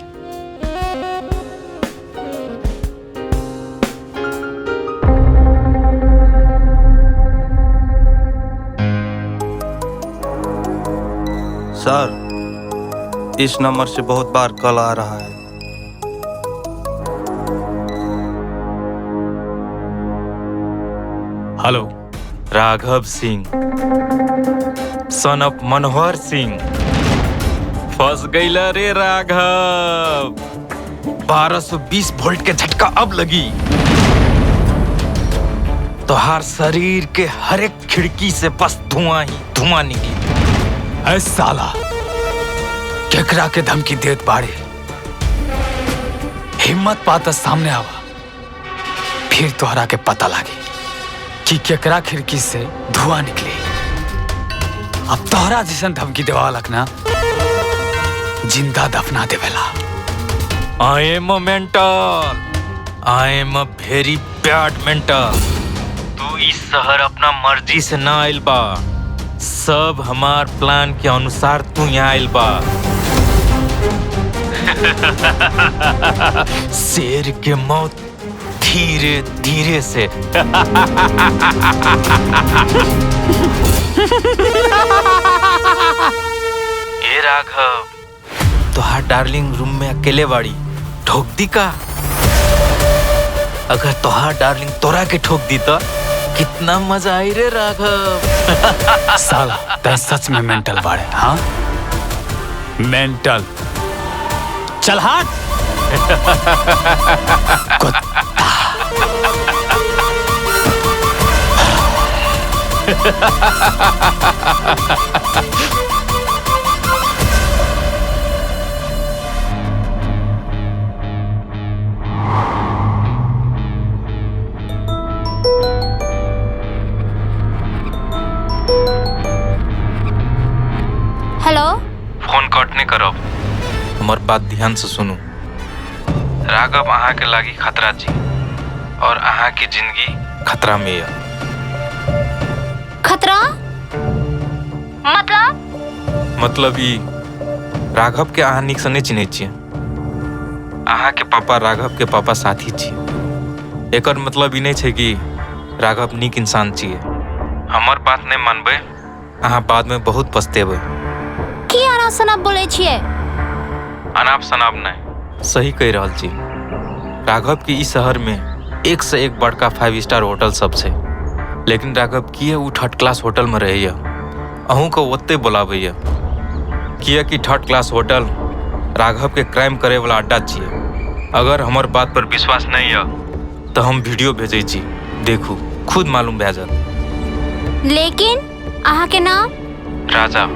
[SPEAKER 21] Sir, इस नंबर से बहुत बार कॉल आ रहा है।
[SPEAKER 2] Hello, Raghav Singh son of Manohar Singh. फंस गईला रे राघव। 1220 वोल्ट के झटका अब लगी। तोहार शरीर के हर एक खिड़की से बस धुआं ही धुआं निकली।
[SPEAKER 22] ऐ साला, केकरा के धमकी देत बाड़े। हिम्मत पाता सामने आवा, फिर तोहरा के पता लागे कि केकरा खिड़की से धुआं निकले। अब तोहरा जैसन धमकी देवालक ना जिंदा दफना देवेला।
[SPEAKER 2] I am a mental, I am a very bad mental. तू इस शहर अपना मर्जी से ना आइल बा, सब हमार प्लान के अनुसार तू यहाँ आइल बा। शेर के मौत धीरे धीरे से। ए राघव, तोहार डार्लिंग रूम में अकेले बाड़ी, ठोक दी का? अगर तोहार डार्लिंग तोरा के ठोक दी तो कितना मजा आई रे राघव।
[SPEAKER 22] साला तै सच में मेंटल बाड़े। हाँ मेंटल। चल हाथ। कुत्ता।
[SPEAKER 14] हेलो,
[SPEAKER 2] फोन कट नहीं करब, हमर बात ध्यान से सुनू। राघव अहाँ के लागी खतरा छी और अहाँ के जिंदगी खतरा में है।
[SPEAKER 14] खतरा मतलब?
[SPEAKER 2] मतलब ई राघव के अहाँ नीक से नहीं चिन्है छियै। अहाँ के पापा राघव के पापा साथी छियै। एकर मतलब ई नहीं छै कि राघव नीक इंसान छियै। हमर बात नहीं मानबै अहाँ बाद में बहुत पछतेबै।
[SPEAKER 14] की अनाप शनाप बोलै छियै?
[SPEAKER 2] अनाप शनाप नहीं, सही कहि रहल छी। राघव के ई शहर में एक से एक बड़का 5 स्टार होटल सब छै, लेकिन राघव किए उ थर्ड क्लास होटल में रहैया, अहूँके ओतहि बोलाबैया, किएकि थर्ड क्लास होटल राघव के क्राइम करे वाला अड्डा छियै। अगर हमर बात पर विश्वास नहीं है तो हम वीडियो भेजै छी, देखू खुद मालूम भए जायत।
[SPEAKER 14] लेकिन अहाँ के नाम?
[SPEAKER 2] राजा।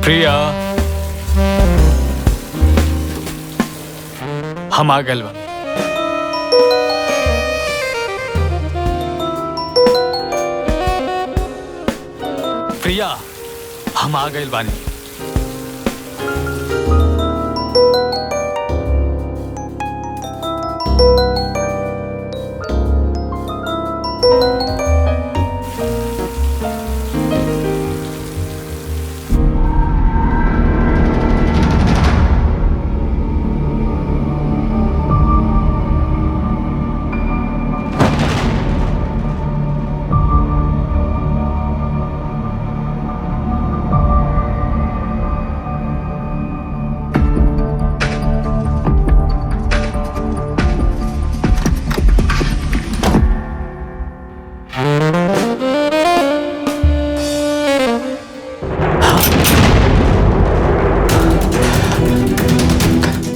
[SPEAKER 22] प्रिया, हम आ गए बा। प्रिया, हम आ गए बानी।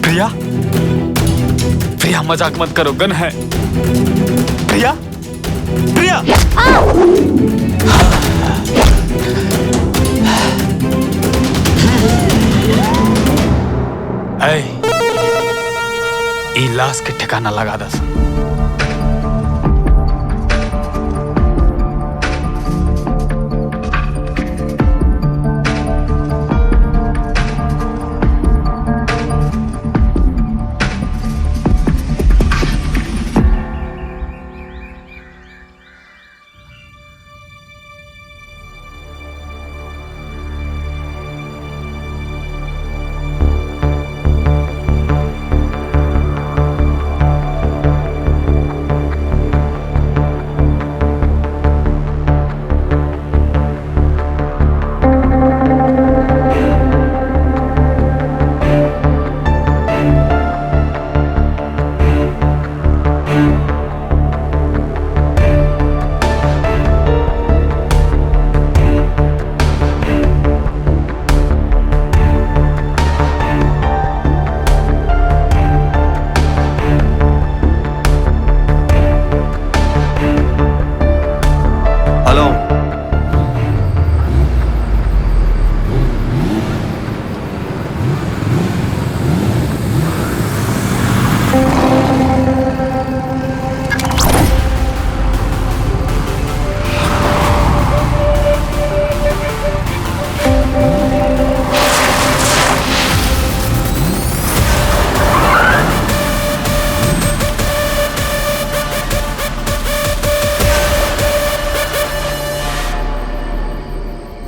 [SPEAKER 22] प्रिया, प्रिया मजाक मत करो, गन है। प्रिया, प्रिया। ऐ, ई लाश के ठिकाना लगा दस।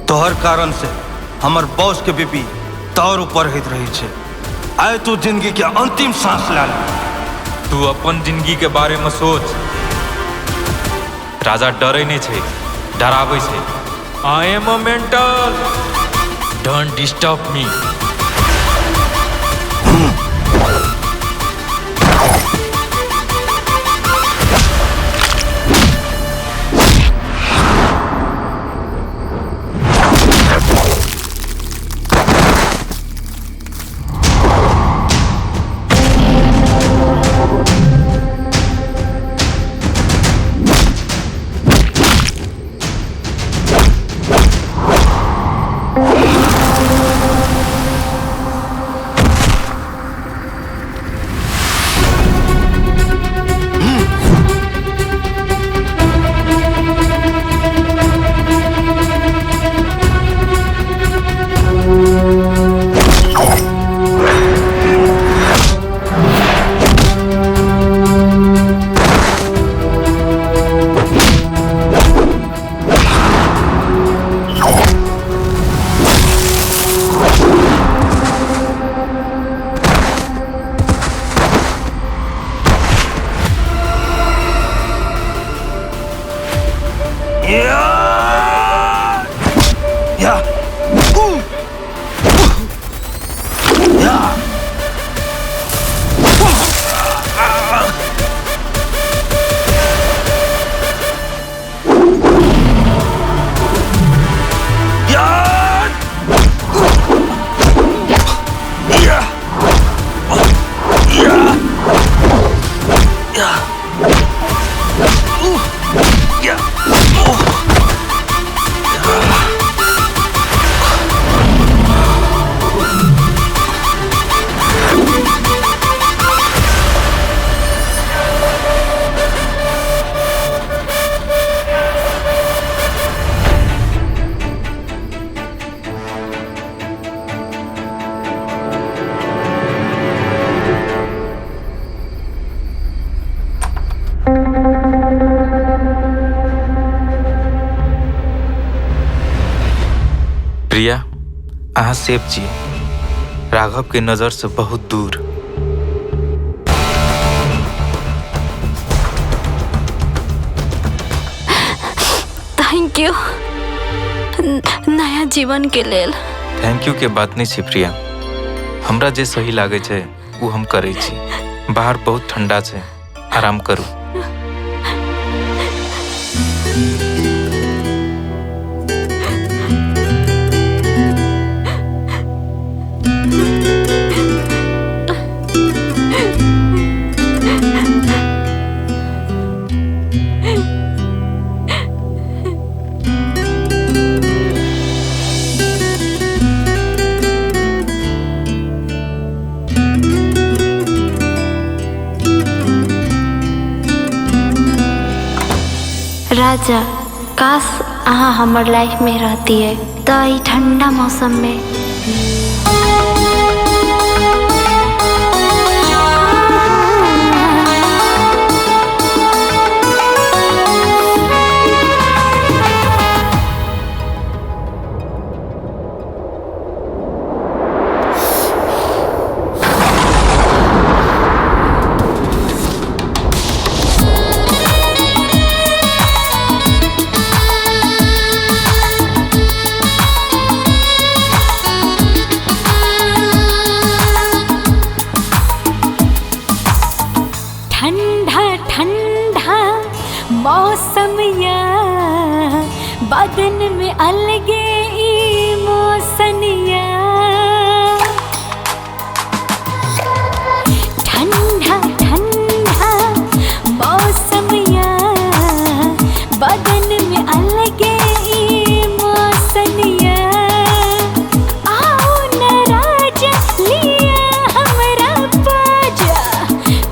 [SPEAKER 21] तोहर कारण से हमर बॉस के बीपी तौर ऊपर होइत रही छे। आय तू जिंदगी के अंतिम सांस ला ले।
[SPEAKER 2] तू अपन जिंदगी के बारे में सोच। राजा डरे नहीं छे, डराबै छे। I am a mental, don't disturb me. अहाँ सेफ छी, राघव के नजर से बहुत दूर।
[SPEAKER 14] Thank you नया जीवन के लेल।
[SPEAKER 2] Thank you के बात नहीं छै प्रिया, हमरा जे सही लागै छै वो हम करै छी। बाहर बहुत ठंडा छै, आराम करू।
[SPEAKER 14] राजा, काश अहाँ हमर लाइफ में रहती है तो ई ठंडा मौसम में।
[SPEAKER 3] ठंडा ठंडा मौसम या बदन में अलगे इमोशनिया। ठंडा ठंडा मौसम या बदन में अलगे इमोशनिया। आओ न राजा लिया हमरा पाजा,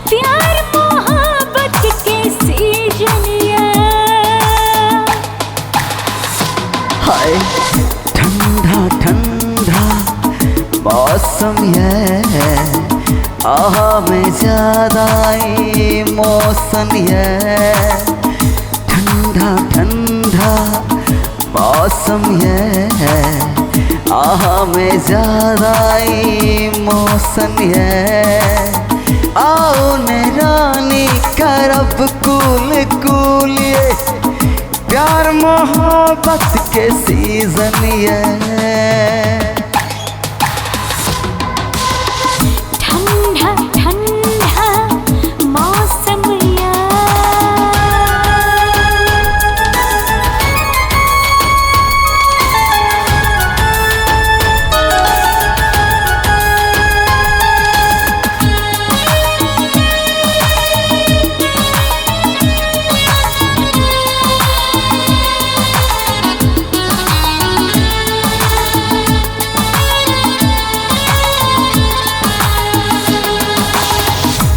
[SPEAKER 3] प्यार मोहब्बत के सीजनिया।
[SPEAKER 5] हाय ठंडा ठंडा मौसम ये, आहा में ज्यादा इमोशन ये। ठंडा ठंडा मौसम ये, आहा में ज्यादा इमोशन ये। आओ न रानी करब कूल कूल ये, प्यार मोहब्बत के सीजन ये।
[SPEAKER 3] ठंडा ठंडा मौसम या।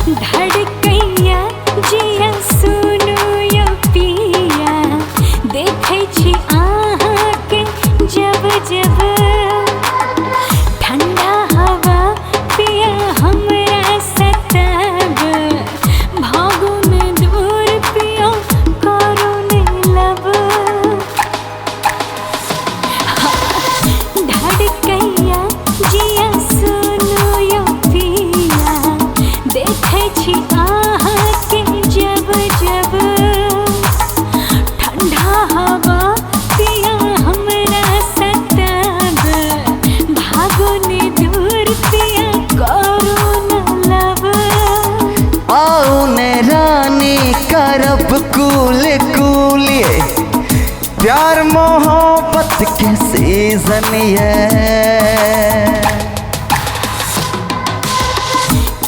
[SPEAKER 3] धड़कैया जिया सुनो यो पिया, देखै छी अहाँके जब जब। ठंडा हवा पिया हमरा सताब, भागो न दूर पिया करो न लब। धड़कैया जिया सुनो यो पिया, देखै छी अहाँके जब जब। ठंडा हवा पिया हमरा सताब, भागो ने दूर पिया करो न लब।
[SPEAKER 5] आओ न रानी करब कूल कूल ये, प्यार मोहब्बत के सीजन ये।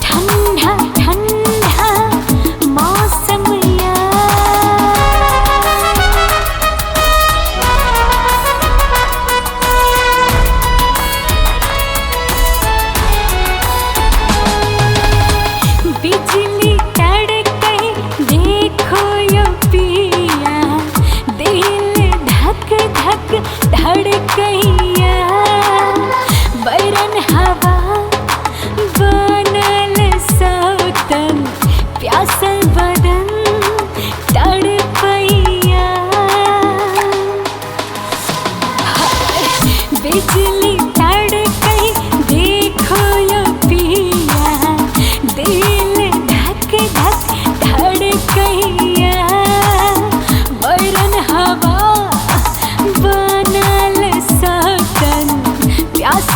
[SPEAKER 3] ठंडा ठंडा मौसम या। बिजली कड़कै देखो यो पिया, दिल धक धक धड़कैया।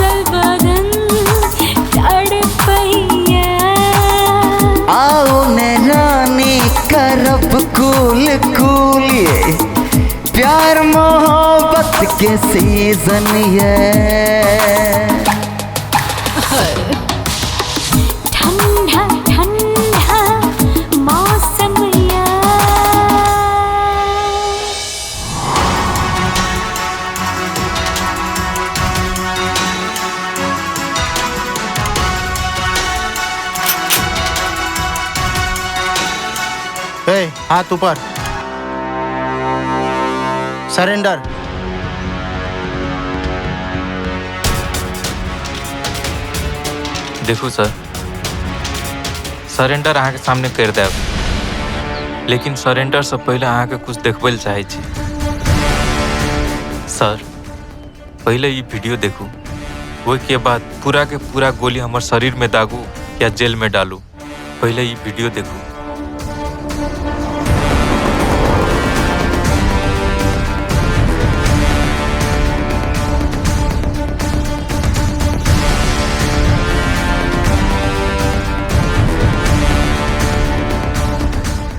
[SPEAKER 3] पियासल बदन तड़पैया।
[SPEAKER 5] आओ ने रानी करब कूल कूल, प्यार मोहब्बत के सीजन ये।
[SPEAKER 3] ठंडा ठंडा मौसम या।
[SPEAKER 20] ए, हाथ ऊपर, सरेंडर।
[SPEAKER 2] देखू सर, सरेंडर अहाँके सामने कर देब, लेकिन सरेंडर से पहले अहाँके कुछ देखबै लए चाहै छी। सर पहले ई वीडियो देखू, ओहिके बाद पूरा के पूरा गोली हमर शरीर में दागू या जेल में डालू। पहले ई वीडियो देखू।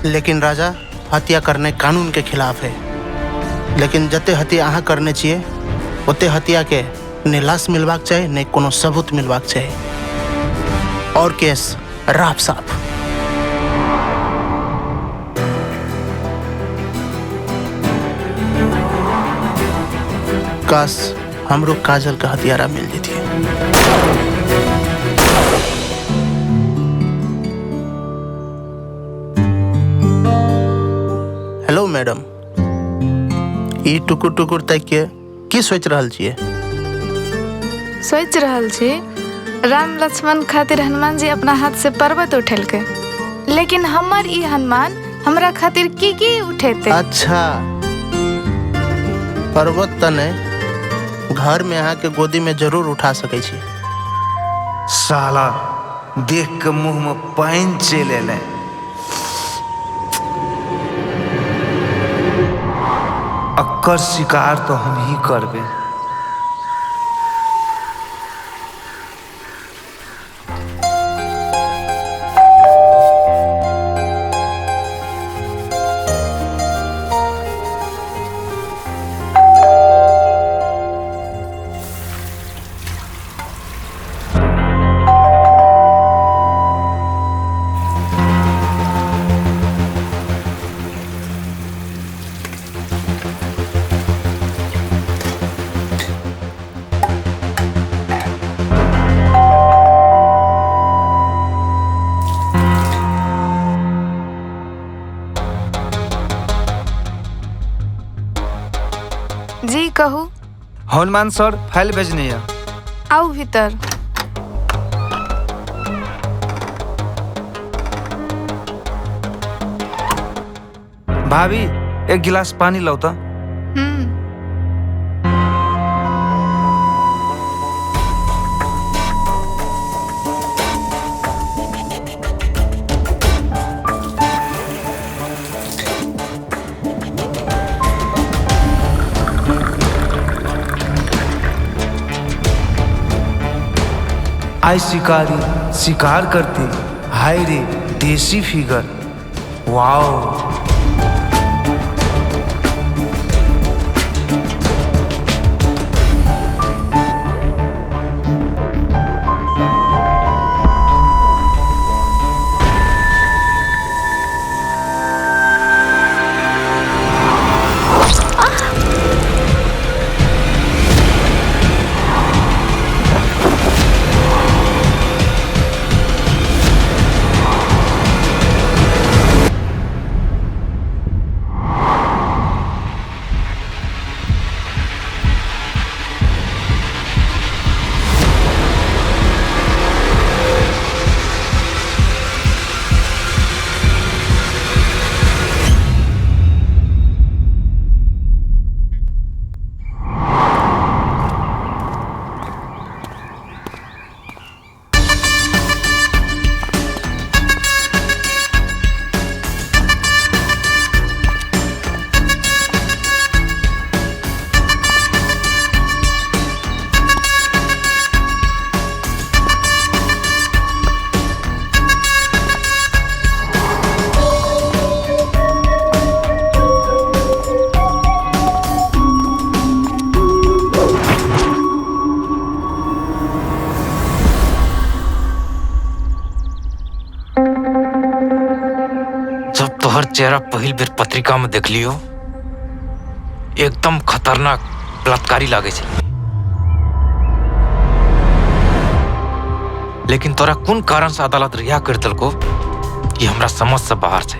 [SPEAKER 20] लेकिन राजा, हत्या करने कानून के खिलाफ है, लेकिन जते हत्या अहाँ करने छियै ओते हत्या के ने लाश मिलबाक चाही ने कोनो सबूत मिलबाक चाही, और केस राफ साफ। काश हमरो काजल का हथियारा मिल जतिए। हेलो मैडम, ई टुकुर टुकुर ताकि के की सोच रहल छियै?
[SPEAKER 6] सोच रहल छी राम लक्ष्मण खातिर हनुमान जी अपना हाथ से पर्वत उठेलकै, लेकिन हमर ई हनुमान हमरा खातिर की की उठेते?
[SPEAKER 20] अच्छा, पर्वत त नहि, घर में अहाँ के गोदी में जरूर उठा सकै छी।
[SPEAKER 18] साला देख के मुंह में पानि चलि एलै। अक्कर शिकार तो हम ही करबे।
[SPEAKER 6] जी कहू।
[SPEAKER 18] हनुमान सर फाइल भेजने है।
[SPEAKER 6] आउ भीतर।
[SPEAKER 18] भाभी एक गिलास पानी लाओ तो। आई शिकारी शिकार करते, हाय रे देसी फिगर, वाओ।
[SPEAKER 2] चेहरा पहिल बेर पत्रिका में देखलियो, एकदम खतरनाक बलात्कारी लागे छै। लेकिन तोरा कोन कारण से अदालत रिहा कर देलको, ये हमरा समझ से बाहर छै।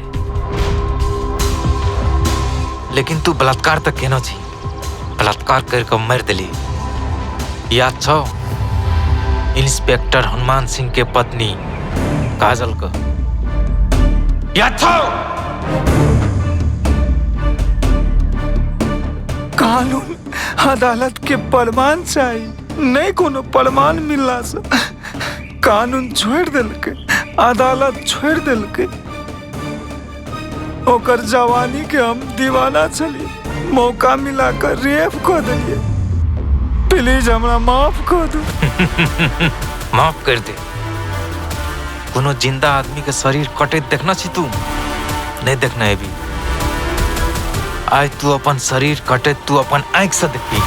[SPEAKER 2] लेकिन तू बलात्कार तक केना छी, बलात्कार करके मर दिली। याद छौ इंस्पेक्टर हनुमान सिंह के पत्नी काजल का? याद छौ?
[SPEAKER 9] कानून अदालत के प्रमाण चाहिए, नहीं कोनो प्रमाण मिलला से कानून छोड़ देलकै, अदालत छोड़ देलकै। ओकर जवानी के हम दीवाना छलिए, मौका मिला कर रेप कर दिलिए। प्लीज हमरा माफ कर दो।
[SPEAKER 2] माफ कर दे। कोनो जिंदा आदमी के शरीर कटैत देखना छी तू? नहीं देखना है भी। आज तू अपन शरीर कटैत तू अपन आँख से देखी।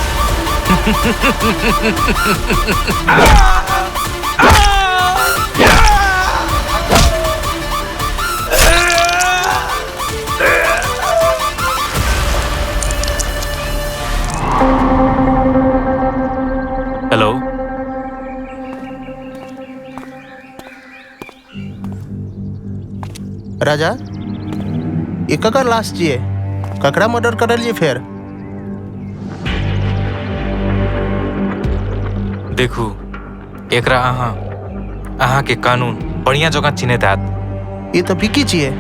[SPEAKER 2] हेलो
[SPEAKER 20] राजा, ये ककर लाश छियै? ककरा मर्डर करलियै फेर?
[SPEAKER 2] देखू एकरा अहाँ अहाँ के कानून बढ़िया जगह चिन्हैत हैत।
[SPEAKER 20] ये तो विकी छियै,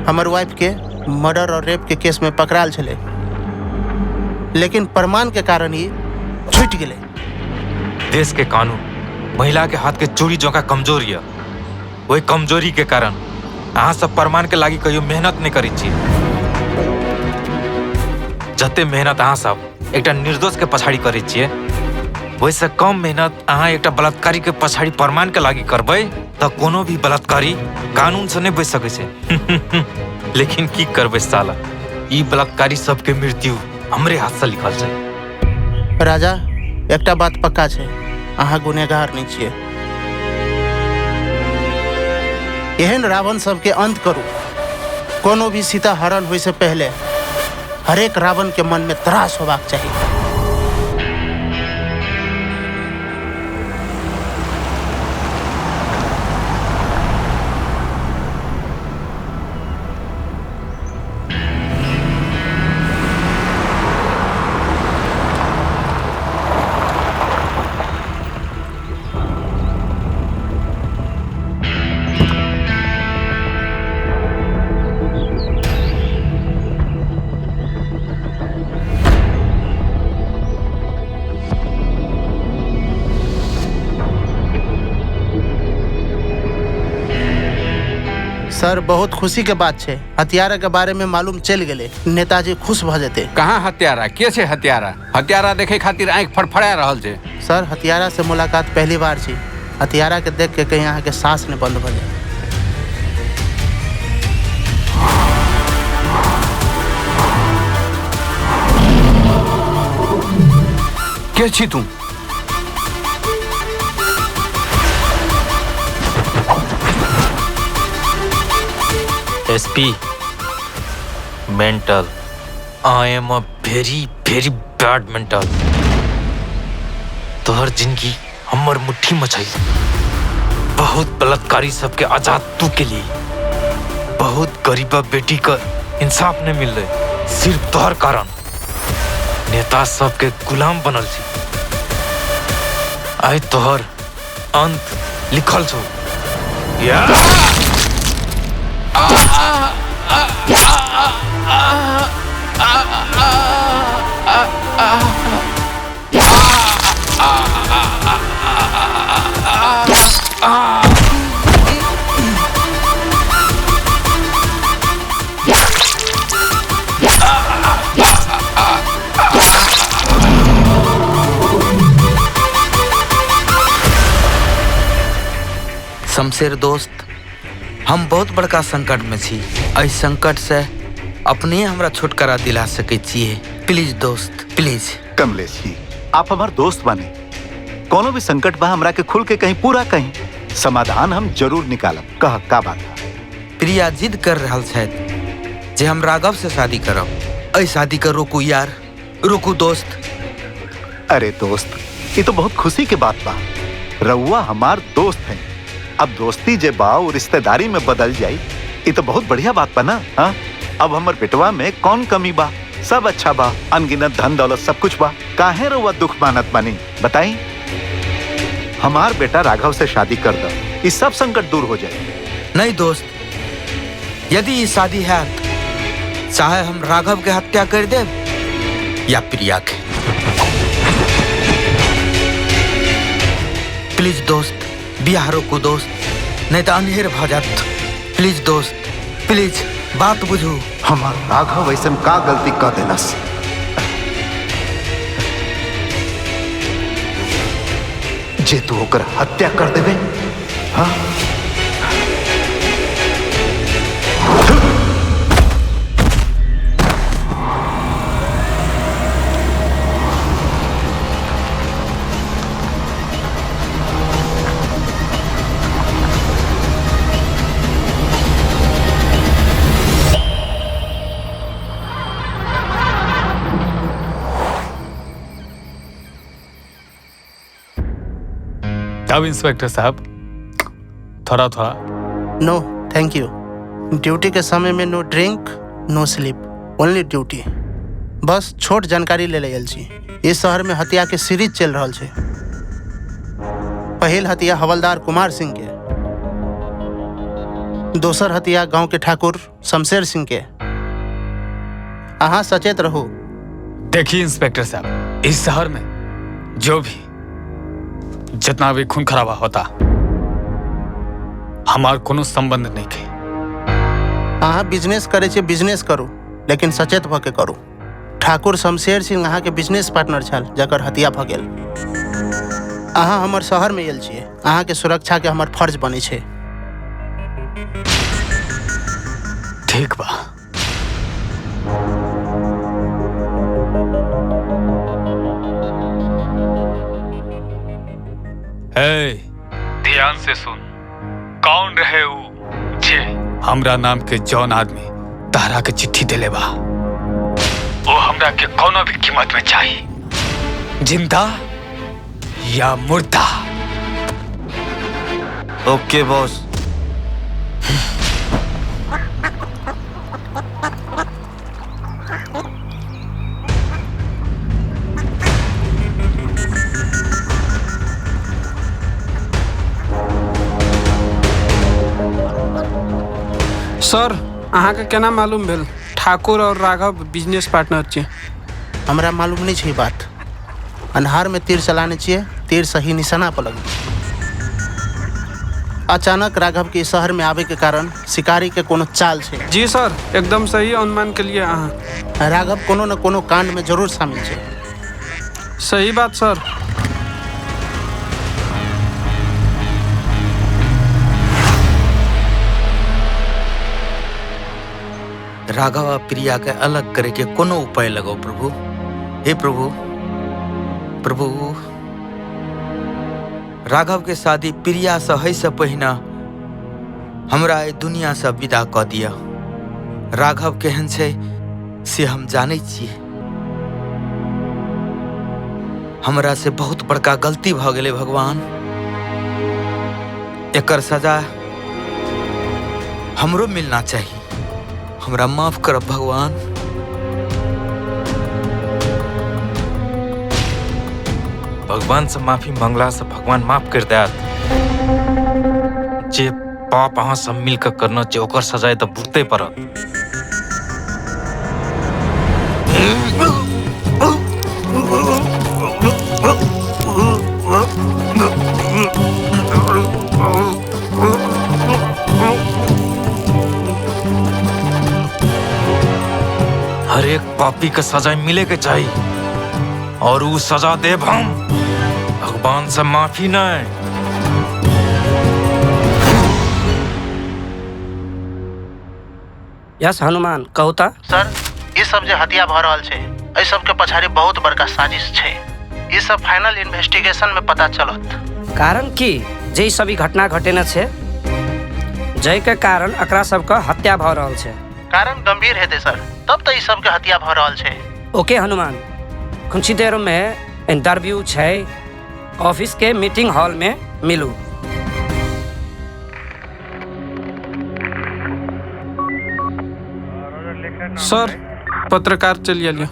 [SPEAKER 20] हमर वाइफ के मर्डर और रेप के केस में पकड़ायल छलै, लेकिन प्रमाण के कारण ही छूट गेलै।
[SPEAKER 2] देश के कानून महिला के हाथ के चूड़ी जगह कमजोर है। वही कमजोरी के कारण अहाँ सब प्रमाण के लागी कहियो मेहनत नहीं करै छी। जते मेहनत अहाँ सब एकटा निर्दोष के पछाड़ी करै छियै, वैसे कम मेहनत अहाँ एकटा बलात्कारी के पछाड़ी प्रमाण के लागी करबै तऽ कोनो भी बलात्कारी कानून से नहीं बचि सकै छै। लेकिन की करबै साला, ई बलात्कारी सबके मृत्यु हमरे हाथ से लिखल छै।
[SPEAKER 20] राजा, एकटा बात पक्का छै, अहाँ गुनेगार नहीं छियै। एहन रावण सबके अंत करू। कोनो भी सीता हरण होय से पहले हरेक रावण के मन में त्रास होबाक चाहिए। सर, बहुत खुशी के बात है, हत्यारा के बारे में मालूम चल गए, नेताजी खुश भ जेते।
[SPEAKER 19] कहाँ हत्यारा? के छे हत्यारा? हत्यारा देखे खातिर आँख फड़फड़ा रहल छे।
[SPEAKER 20] सर, हत्यारा से मुलाकात पहली बार छी। हत्यारा के देख के कहीं अहाँ के सांस ने बंद भ जाए।
[SPEAKER 19] के छी तू?
[SPEAKER 2] SP mental, I am a very very bad mental. तोहर जिंदगी हमर मुट्ठी में छै। बहुत बलात्कारी सबके आजाद तू के लिए, बहुत गरीबा बेटी का इंसाफ नहीं मिल रहे सिर्फ तोहर कारण। नेता सबके गुलाम बनल छी। आइ तोहर अंत लिखल छौ। या
[SPEAKER 18] शमशेर दोस्त, हम बहुत बड़का संकट में छी। एहि संकट से अपने हमरा छुटकारा दिला सकै छियै। प्लीज दोस्त, प्लीज।
[SPEAKER 8] कमलेश जी, आप हमार दोस्त बने, कोनो भी संकट बा हमरा के खुल के कहीं पूरा कहीं समाधान हम जरूर निकालब। कह का बात?
[SPEAKER 18] प्रिया जिद कर रहल छथि जे हम राघव से शादी करब। एहि शादी के रोकू यार, रोकू दोस्त।
[SPEAKER 8] अरे दोस्त, ये तो बहुत खुशी के बात बा। रउआ हमार दोस्त हैं, अब दोस्ती जे बा वो रिश्तेदारी में बदल जाई, ये तो बहुत बढ़िया बात बा ना। हाँ, अब हमर बेटवा में कौन कमी बा? सब अच्छा बा, अनगिनत धन दौलत सब कुछ बा। काहे रउआ दुख मानत बानी बताई? हमार बेटा राघव से शादी कर दो, इस सब संकट दूर हो जाए।
[SPEAKER 18] नहीं दोस्त, यदि ये शादी है चाहे हम राघव के हत्या कर दे या प्रिया के। प्लीज दोस्त, बियाह रोकू दोस्त, नहीं तो अनहेर भ जात। प्लीज दोस्त, प्लीज बात बुझू।
[SPEAKER 8] हमार राघव ऐसा का गलती कर देलस? जे तू होकर हत्या कर देवे? हाँ,
[SPEAKER 22] तब इंस्पेक्टर साहब थोड़ा थोड़ा।
[SPEAKER 20] नो thank you, duty के समय में no drink no sleep, only duty. बस छोट जानकारी ले ले छी। इस शहर में हत्या के सीरीज चल रहा है। पहिल हत्या हवलदार कुमार सिंह के, दोसर हत्या गांव के ठाकुर शमशेर सिंह के। अहाँ सचेत रहो।
[SPEAKER 22] देखिए इंस्पेक्टर साहब, इस शहर में जो भी जितना भी खून खराबा होता, हमार कोनो संबंध नहीं के।
[SPEAKER 20] अहाँ बिजनेस करे छे, बिजनेस करू, लेकिन सचेत भ के करू। ठाकुर शमशेर सिंह अहाँ के बिजनेस पार्टनर छल, जकर हत्या भ गेल। अहाँ हमर शहर में आयल छियै, अहाँ के सुरक्षा के हमर फर्ज बनै छै।
[SPEAKER 22] ठीक बा। ध्यान से सुन, कौन रहे ऊ जे हमरा नाम के जौन आदमी तारा के चिट्ठी देले बा, वो हमरा के कोनो भी कीमत में चाहिए, जिंदा या मुर्दा।
[SPEAKER 21] Okay boss.
[SPEAKER 13] सर, अहाँ के केना मालूम भेल ठाकुर और राघव बिजनेस पार्टनर छे?
[SPEAKER 20] हमरा मालूम नहीं छै बात। अन्हार में तीर चलाने छियै, तीर सही निशाना पर लगे। अचानक राघव के शहर में आवे के कारण शिकारी के कोनो चाल छै।
[SPEAKER 13] जी सर, एकदम सही अनुमान के लिए अहाँ।
[SPEAKER 20] राघव कोनो न कोनो कांड में जरूर शामिल छै।
[SPEAKER 13] सही बात सर।
[SPEAKER 18] राघव आ प्रिया के अलग करे के कोनो उपाय लगाओ प्रभु। हे प्रभु, प्रभु, राघव के शादी प्रिया से है से पहिना हमरा ए दुनिया से विदा क दिया। राघव केहन छै से हम जानै छियै। हमरा से बहुत बड़का गलती भ गेलै भगवान, एकर सजा हमरो मिलना चाहिए। हमरा माफ करब भगवान।
[SPEAKER 2] भगवान से माफी मंगला से भगवान माफ कर देत। जे पाप अहाँ सब मिलकर करना चाहिए ओकर सजाए तो भुगते पड़त। हर एक पापी का सजा मिले के चाहिए और वो सजा देव हम। भगवान से माफी नहीं।
[SPEAKER 15] यस हनुमान, कहू ता।
[SPEAKER 20] सर, ये सब जे हत्या भ रहल छै, एहि सब के पछाड़ी बहुत बड़का साजिश छै। ये सब फाइनल इन्वेस्टिगेशन में पता चलत।
[SPEAKER 15] कारण की जे ई सभी घटना घटेने छै, जै के कारण एकरा सबके हत्या भ रहल छै।
[SPEAKER 20] कारण गंभीर हेतै सर, तब तऽ ई सबके हत्या भऽ रहल छै।
[SPEAKER 15] ओके हनुमान, कुछ देर में इंटरव्यू छै, ऑफिस के मीटिंग हॉल में मिलू।
[SPEAKER 13] सर, पत्रकार चलि गेल।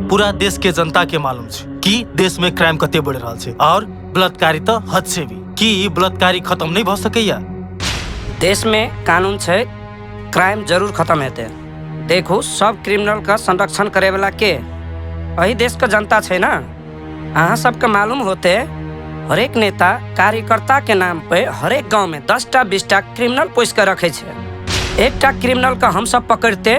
[SPEAKER 7] पूरा देश के जनता के मालूम छै कि देश में क्राइम कते बढ़ि रहल छै और बलात्कारी तऽ हद से भी। की ई बलात्कारी खत्म नहीं भऽ सकैया?
[SPEAKER 15] देश में कानून छै, क्राइम जरूर खत्म हेतै। देखू, सब क्रिमिनल का संरक्षण करे वाला के अही देश के जनता छै ना। अहाँ सबके मालूम होते हरेक नेता कार्यकर्ता के नाम पे हरेक गांव में 10टा 20टा क्रिमिनल पोस के रखे छै। एकटा क्रिमिनल का हम सब पकड़ते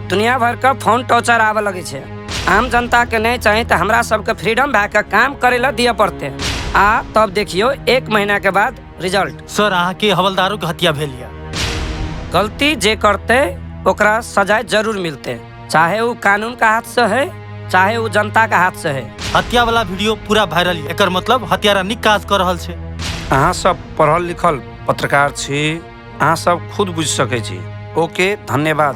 [SPEAKER 15] दुनिया भर का फोन टॉर्चर आवे लगे छै। आम जनता के नहीं चाही तो हमरा सबके फ्रीडम भए के काम करे ला दिए पड़ते। आ तब देखियो 1 महीना के बाद रिजल्ट।
[SPEAKER 7] सर, अहाँ के हवलदारों के हत्या भेल या।
[SPEAKER 15] गलती जे करते ओकरा सजाए जरूर मिलते, चाहे वो कानून का हाथ से है चाहे वो जनता का हाथ से है।
[SPEAKER 7] हत्या वाला वीडियो पूरा वायरल है, एकर मतलब हत्यारा नीक काज कर रहल छै।
[SPEAKER 15] अहाँ सब पढ़ल लिखल पत्रकार छी, अहाँ सब खुद बुझ सकै छी। ओके, धन्यवाद।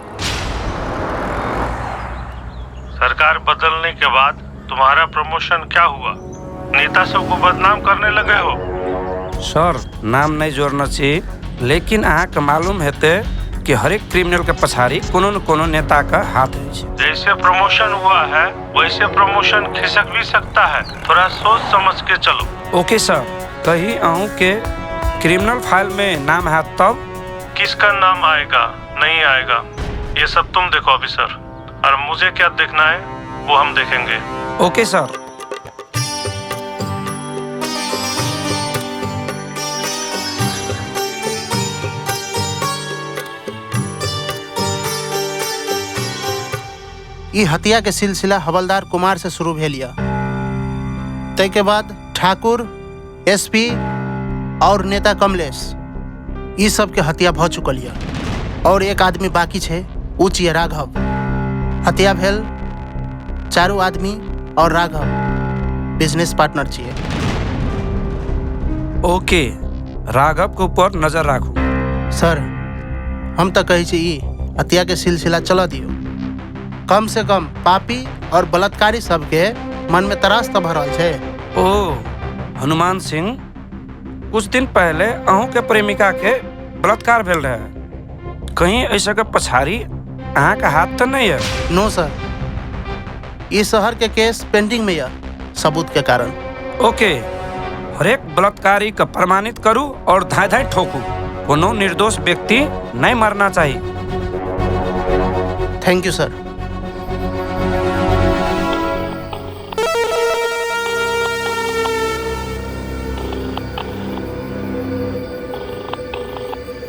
[SPEAKER 16] सरकार बदलने के बाद तुम्हारा प्रमोशन क्या हुआ? नेता सबको बदनाम करने लगे हो।
[SPEAKER 15] सर, नाम नहीं जोड़ना चाहिए, लेकिन अहाँ के मालूम हेतै कि हरेक क्रिमिनल के पछाड़ी कोनो न कोनो नेता का हाथ है।
[SPEAKER 16] जैसे प्रमोशन हुआ है वैसे प्रमोशन खिसक भी सकता है, थोड़ा सोच समझ के चलो।
[SPEAKER 15] ओके सर, कहीं अहूँ के क्रिमिनल फाइल में नाम है तब
[SPEAKER 16] किसका नाम आएगा नहीं आएगा ये सब तुम देखो ऑफिसर, और मुझे क्या देखना है वो हम देखेंगे।
[SPEAKER 15] Okay sir.
[SPEAKER 20] ई हत्या के सिलसिला हवलदार कुमार से शुरू भेल या। तै के बाद ठाकुर, एसपी और नेता कमलेश ई सब के हत्या भ चुकल या और एक आदमी बाकी छै, उ छियै राघव। हत्या भेल चारू आदमी और राघव बिजनेस पार्टनर छियै।
[SPEAKER 15] ओके, राघव के ऊपर नजर राखू।
[SPEAKER 20] सर, हम तो कहै छी ई हत्या के सिलसिला चला दियो, कम से कम पापी और बलात्कारी सबके मन में तरास तो भरल छै।
[SPEAKER 15] ओ हनुमान सिंह, कुछ दिन पहले अहूँ के प्रेमिका के बलात्कार भेल रहे, कहीं ऐसा के पछाड़ी अहाँ का हाथ तो नहीं है?
[SPEAKER 20] नो सर, इस शहर के केस पेंडिंग में है सबूत के कारण।
[SPEAKER 15] ओके, हरेक बलात्कारी का प्रमाणित करू और धाय धाय ठोकू, कोनो निर्दोष व्यक्ति नहीं मरना चाहिए।
[SPEAKER 20] Thank you sir.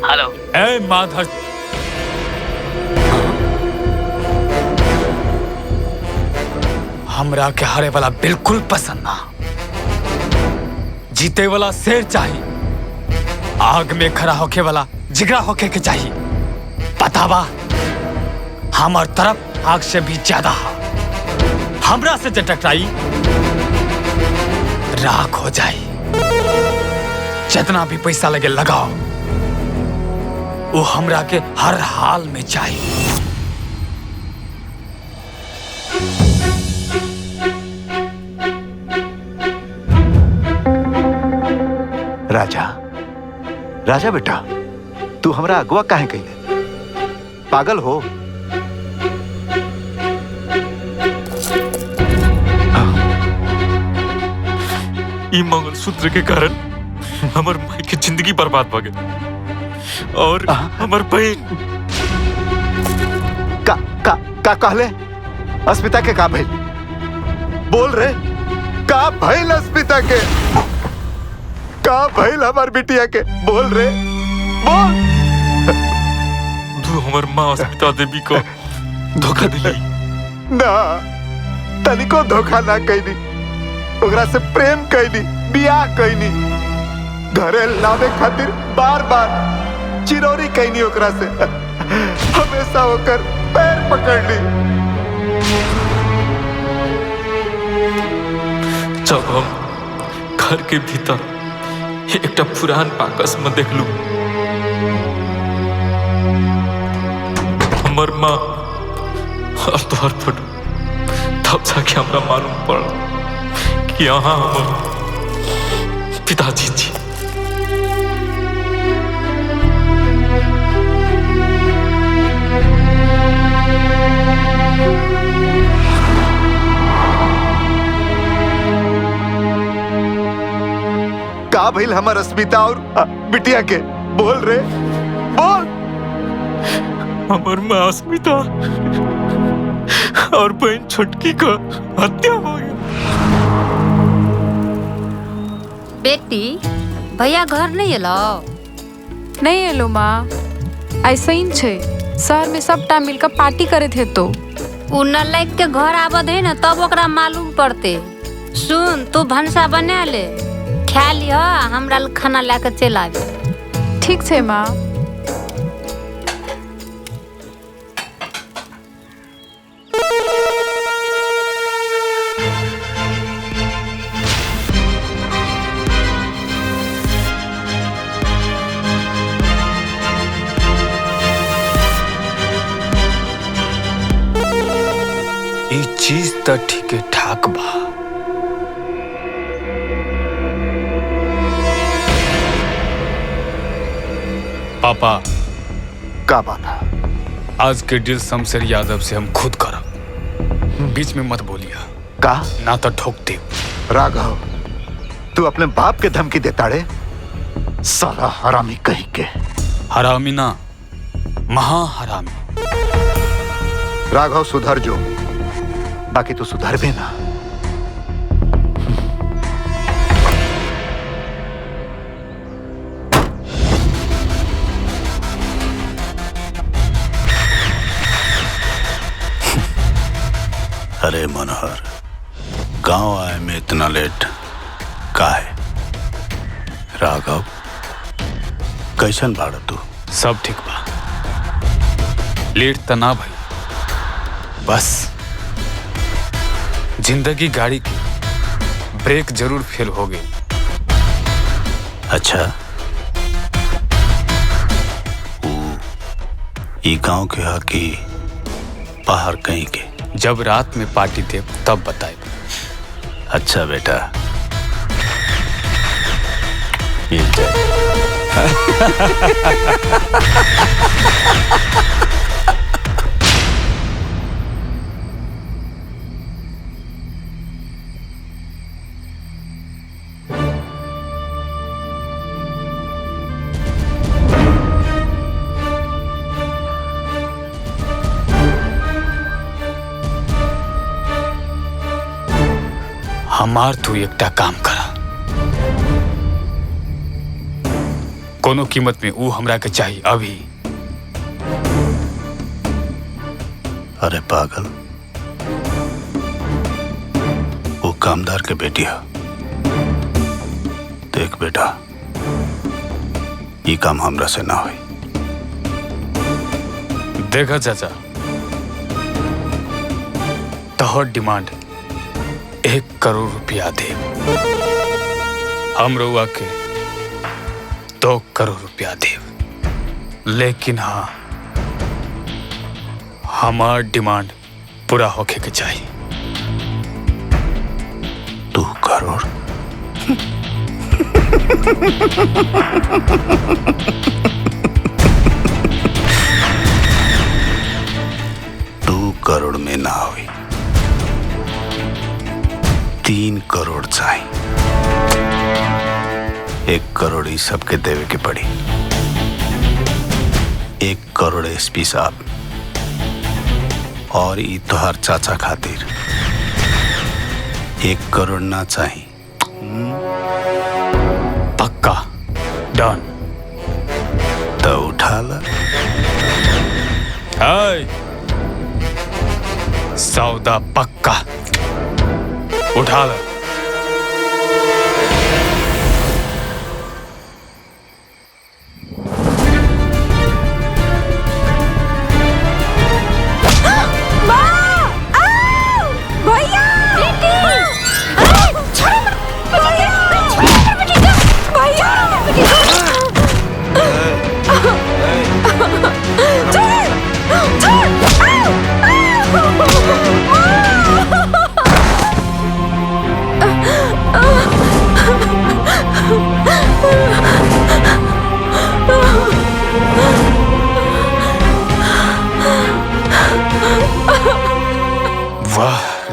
[SPEAKER 22] Hello.
[SPEAKER 9] ए माधव, हमरा के हारे वाला बिल्कुल पसंद ना, जीते वाला शेर चाहिए, आग में खड़ा होके वाला जिगरा होके के चाहिए। पता बा हमार तरफ आग से भी ज्यादा हा, हमरा से जे टकराई राख हो जाए। जितना भी पैसा लगे लगाओ, वो हमरा के हर हाल में चाहिए।
[SPEAKER 8] राजा, राजा बेटा, तू हमरा अगुआ काहे कइले? पागल हो?
[SPEAKER 2] ई मंगलसूत्र के कारण हमर माई के जिंदगी बर्बाद भ गेल और हमर बहन।
[SPEAKER 8] का का का कहले? अस्मिता के का भइल? बोल रे, का भइल अस्मिता के? का भइल हमार बिटिया के? बोल रे, बोल।
[SPEAKER 2] तू हमर माँ अस्मिता देवी को धोखा दिली
[SPEAKER 8] ना, तनिको धोखा ना कैली, ओकरा से प्रेम कैली, बियाह कैली, घरे लावे खातिर बार बार चिरौरी कैनी, ओकरा से हमेशा होकर पैर पकड़ ली।
[SPEAKER 2] जब हम घर के भीतर एकटा पुरान बाकस में देखलू, हमर माँ और तोहर फोटो, तब जाके हमरा मालूम पड़ल कि अहाँ हमर पिताजी छी।
[SPEAKER 8] का भइल हमर अस्मिता और बिटिया के? बोल रे, बोल।
[SPEAKER 2] हमर माँ अस्मिता और बहन छोटकी का हत्या हो गई।
[SPEAKER 14] बेटी, भैया घर नहीं एलो?
[SPEAKER 6] नहीं एलो माँ, ऐसे ही छे, शहर में सब टा मिलकर पार्टी करे थे तो।
[SPEAKER 14] उ नलायक के घर आवत है ना तब ओकरा मालूम पड़ते। सुन, तू भनसा बना ले, खा लिह, हमरा खाना ला के चल आबे।
[SPEAKER 6] ठीक छे माँ।
[SPEAKER 22] ई चीज त ठीके ठाक बा। पापा,
[SPEAKER 8] का बात है?
[SPEAKER 22] आज के डील शमशेर यादव से हम खुद करब, बीच में मत बोलिया।
[SPEAKER 8] का?
[SPEAKER 22] ना तो ठोक दे।
[SPEAKER 8] राघव, तू अपने बाप के धमकी देता रे? साला हरामी कहीं के।
[SPEAKER 22] हरामी ना, महा हरामी।
[SPEAKER 8] राघव सुधर जो, बाकी तू सुधर भी ना।
[SPEAKER 10] अरे मनोहर, गांव आए में इतना लेट काहे? राघव, कैसन बाड़ा तू?
[SPEAKER 22] सब ठीक बा, लेट त ना भाई, बस जिंदगी गाड़ी की ब्रेक जरूर फेल हो गई।
[SPEAKER 10] अच्छा, वो गांव के हकी बाहर कहीं के?
[SPEAKER 22] जब रात में पार्टी दे तब बताए।
[SPEAKER 10] अच्छा बेटा, मिल जाए।
[SPEAKER 22] हमार तू एकटा काम करा, कोनो कीमत में ऊ हमरा के चाहिए अभी।
[SPEAKER 10] अरे पागल, वो कामदार के बेटी है। देख बेटा, ये काम हमरा से ना होई।
[SPEAKER 22] देखा चाचा, तोहर डिमांड 1 करोड़ रुपया दे, हम रउआ के 2 करोड़ रुपया दे, लेकिन हाँ, हमार डिमांड पूरा होके के चाहिए।
[SPEAKER 10] 2 करोड़? 2 करोड़ में ना हुई, 3 करोड़ चाहिए। 1 करोड़ ही सबके देवे के पड़ी। 1 करोड़ एसपी साहब और ई तोहार चाचा खातिर 1 करोड़ ना चाहिए।
[SPEAKER 22] पक्का डन।
[SPEAKER 10] तो उठा ला।
[SPEAKER 22] सौदा पक्का, उठा ला।
[SPEAKER 3] छोड़।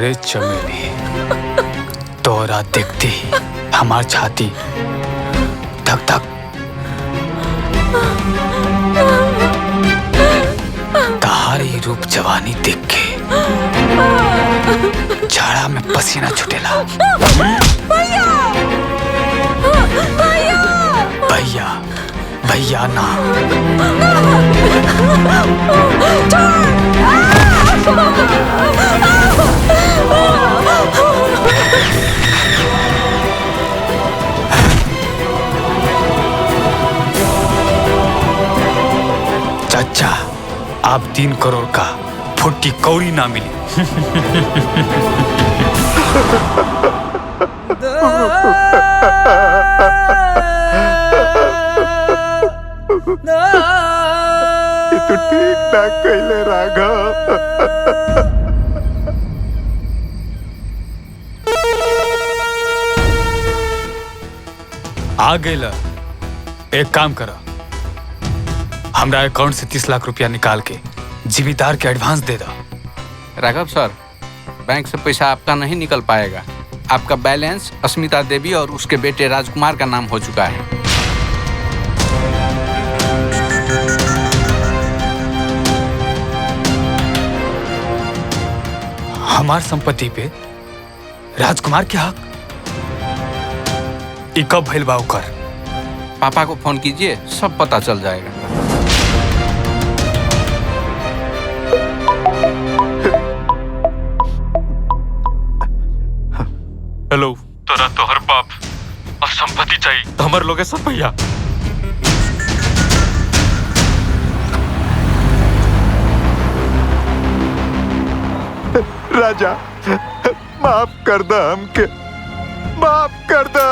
[SPEAKER 22] अरे चमेली, तोरा देखते ही हमार छाती धक धक तहारी रूप जवानी देख के झाड़ा में पसीना छुटेला।
[SPEAKER 3] भैया, भैया,
[SPEAKER 22] भैया, भैया ना। चाचा, आप 3 करोड़ का फुट्टी कौड़ी ना मिली।
[SPEAKER 8] तू ठीक ना कैले राघव।
[SPEAKER 22] आ गई। एक काम करा, हमरा अकाउंट से 30 लाख रुपया निकाल के जिम्मेदार के एडवांस दे दा।
[SPEAKER 19] राघव सर, बैंक से पैसा आपका नहीं निकल पाएगा। आपका बैलेंस अस्मिता देवी और उसके बेटे राजकुमार का नाम हो चुका है।
[SPEAKER 22] हमार संपत्ति पे राजकुमार के हक ई कब भइल बा ओकर?
[SPEAKER 19] पापा को फोन कीजिए, सब पता चल जाएगा।
[SPEAKER 2] हेलो, तोरा तोहर बाप और संपत्ति चाहिए हमर लोगे सब भैया।
[SPEAKER 8] राजा, माफ कर दा हमके, माफ कर दा।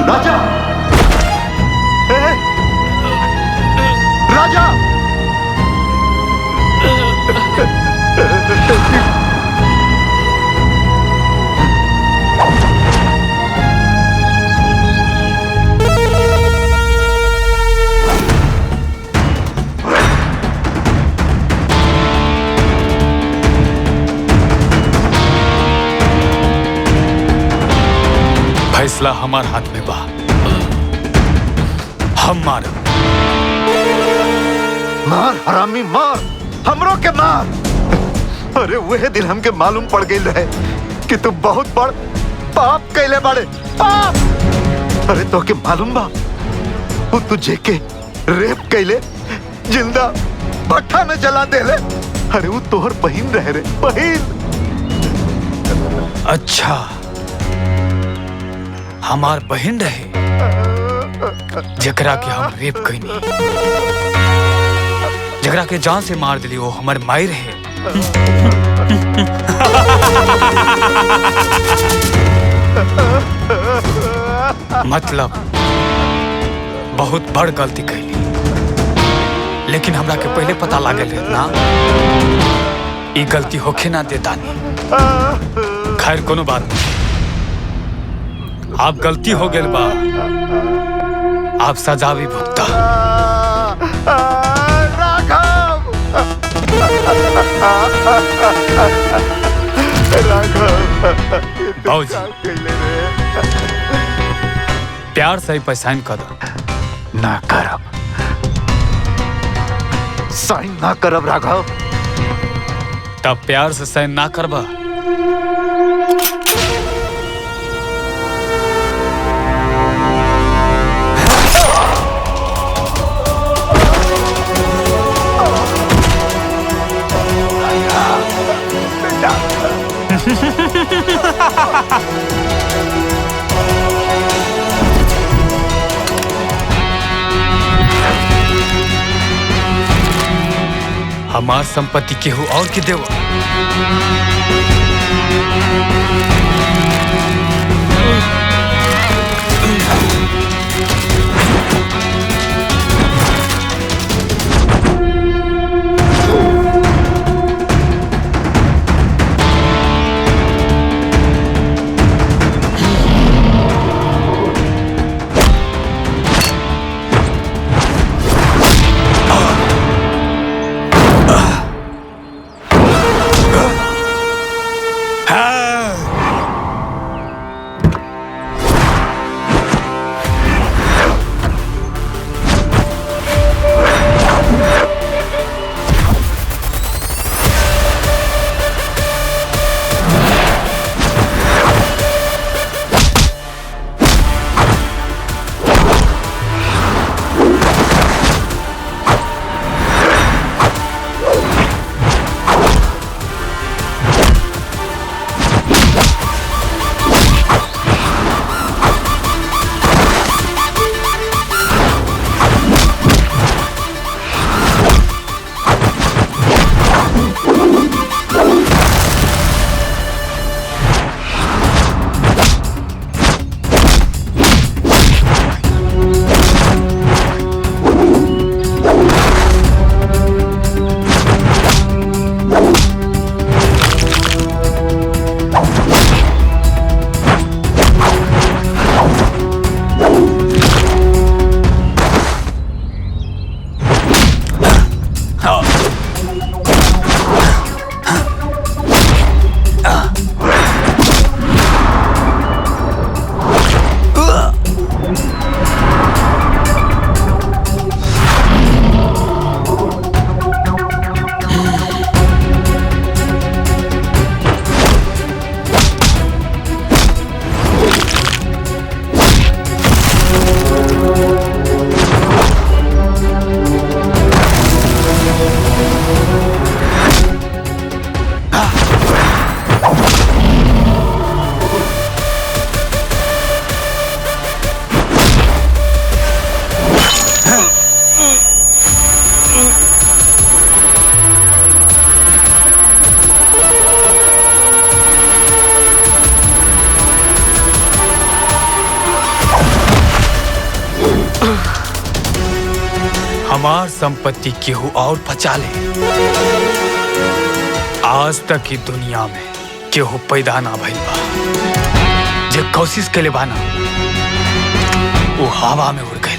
[SPEAKER 8] राजा, राजा,
[SPEAKER 22] फैसला हमार हाथ में बा, हम मारब।
[SPEAKER 8] मार हरामी मार, हमरो के मार। अरे वह दिन हमके मालूम पड़ गई रहे कि तू बहुत बड़ पाप कैले बाड़े, पाप। अरे तो के मालूम बा वो तुझे के रेप कैले जिंदा भट्ठा में जला देले। अरे वो तोहर बहिन रहे रे, बहिन।
[SPEAKER 22] अच्छा, हमार बहन रहे जकरा के हम रेप कैनी, जकरा के जान से मार दिली, वो हमार माई रहे। मतलब बहुत बड़ गलती कैली, लेकिन हमरा के पहले पता लागल रहे ना, ई गलती होखे ना देता नहीं। खैर कोनो बात नहीं, आप गलती हो गए बा, आप सजा भी भुगता।
[SPEAKER 8] राघव, राघव
[SPEAKER 22] बाबूजी, प्यार से ही पहचान कर दो।
[SPEAKER 8] ना करब, साइन ना करब राघव।
[SPEAKER 22] तब प्यार से साइन ना करबा? हमार संपत्ति केहू और के देवा? हमार संपत्ति केहू और बचा ले। आज तक की दुनिया में केहू पैदा ना भइल बा जे कोशिश के ले बाना वो हवा में उड़ गए।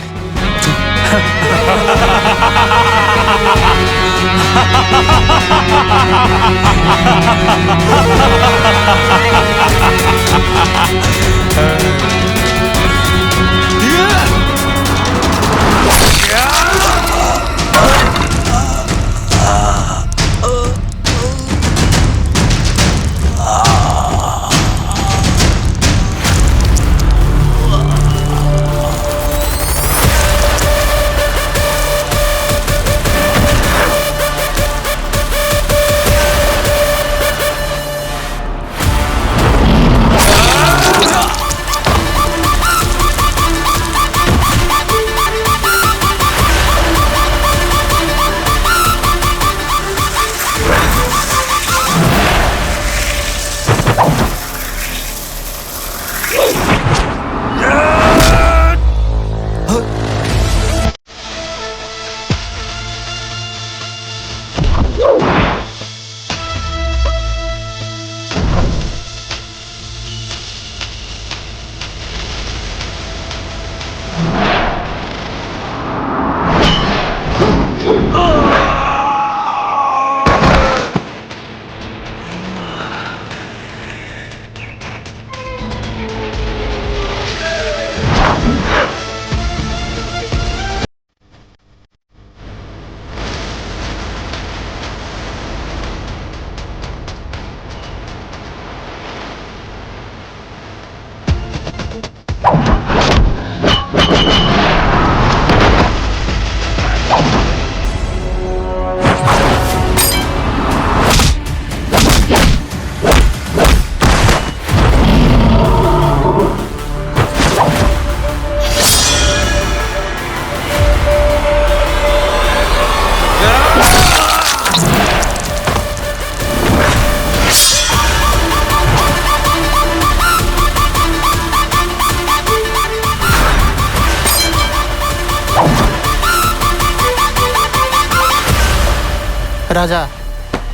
[SPEAKER 20] राजा,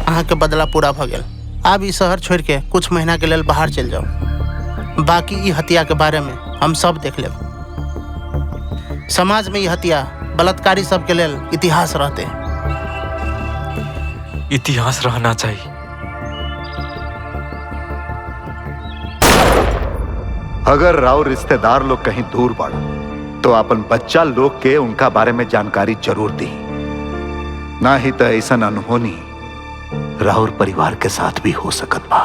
[SPEAKER 20] अहाँके बदला पूरा भ गेल। आब ई शहर छोड़ के कुछ महीना के लेल बाहर चलि जाओ। बाकी ई हत्या के बारे में हम सब देख लेब। समाज में ई हत्या बलात्कारी सबके लेल इतिहास रहते।
[SPEAKER 2] इतिहास रहना चाहिए।
[SPEAKER 8] अगर राव रिश्तेदार लोग कहीं दूर बाड़ो तो अपन बच्चा लोग के उनका बारे में जानकारी जरूर दी, ना ही तो ऐसा अनहोनी राहुल परिवार के साथ भी हो सकत बा।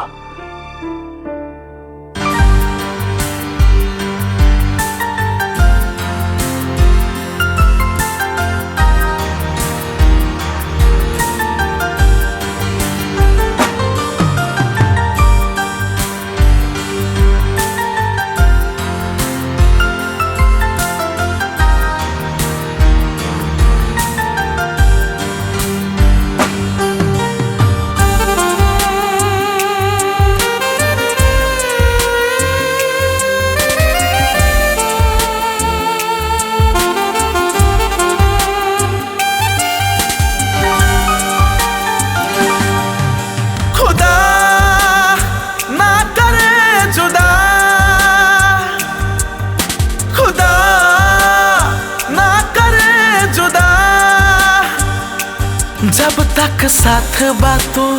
[SPEAKER 11] जब तक साथ बातों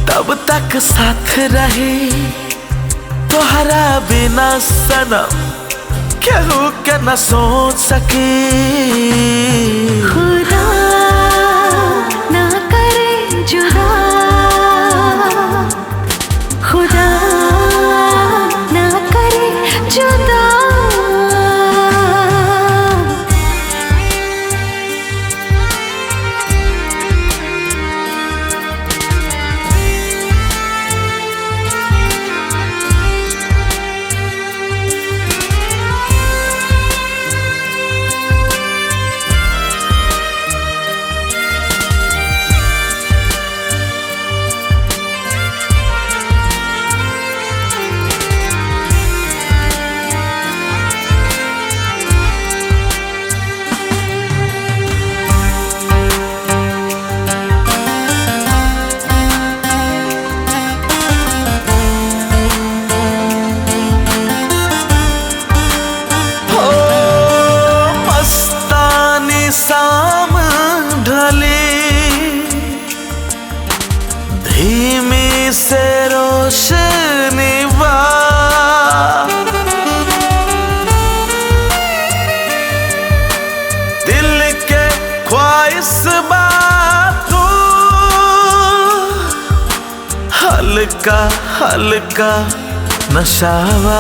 [SPEAKER 11] तब तक साथ रहे, तोहरा बिना सनम केहू के न सोच सके।
[SPEAKER 12] खुदा ना करे जुदा, खुदा ना करे जुदा।
[SPEAKER 11] हल्का हल्का नशावा।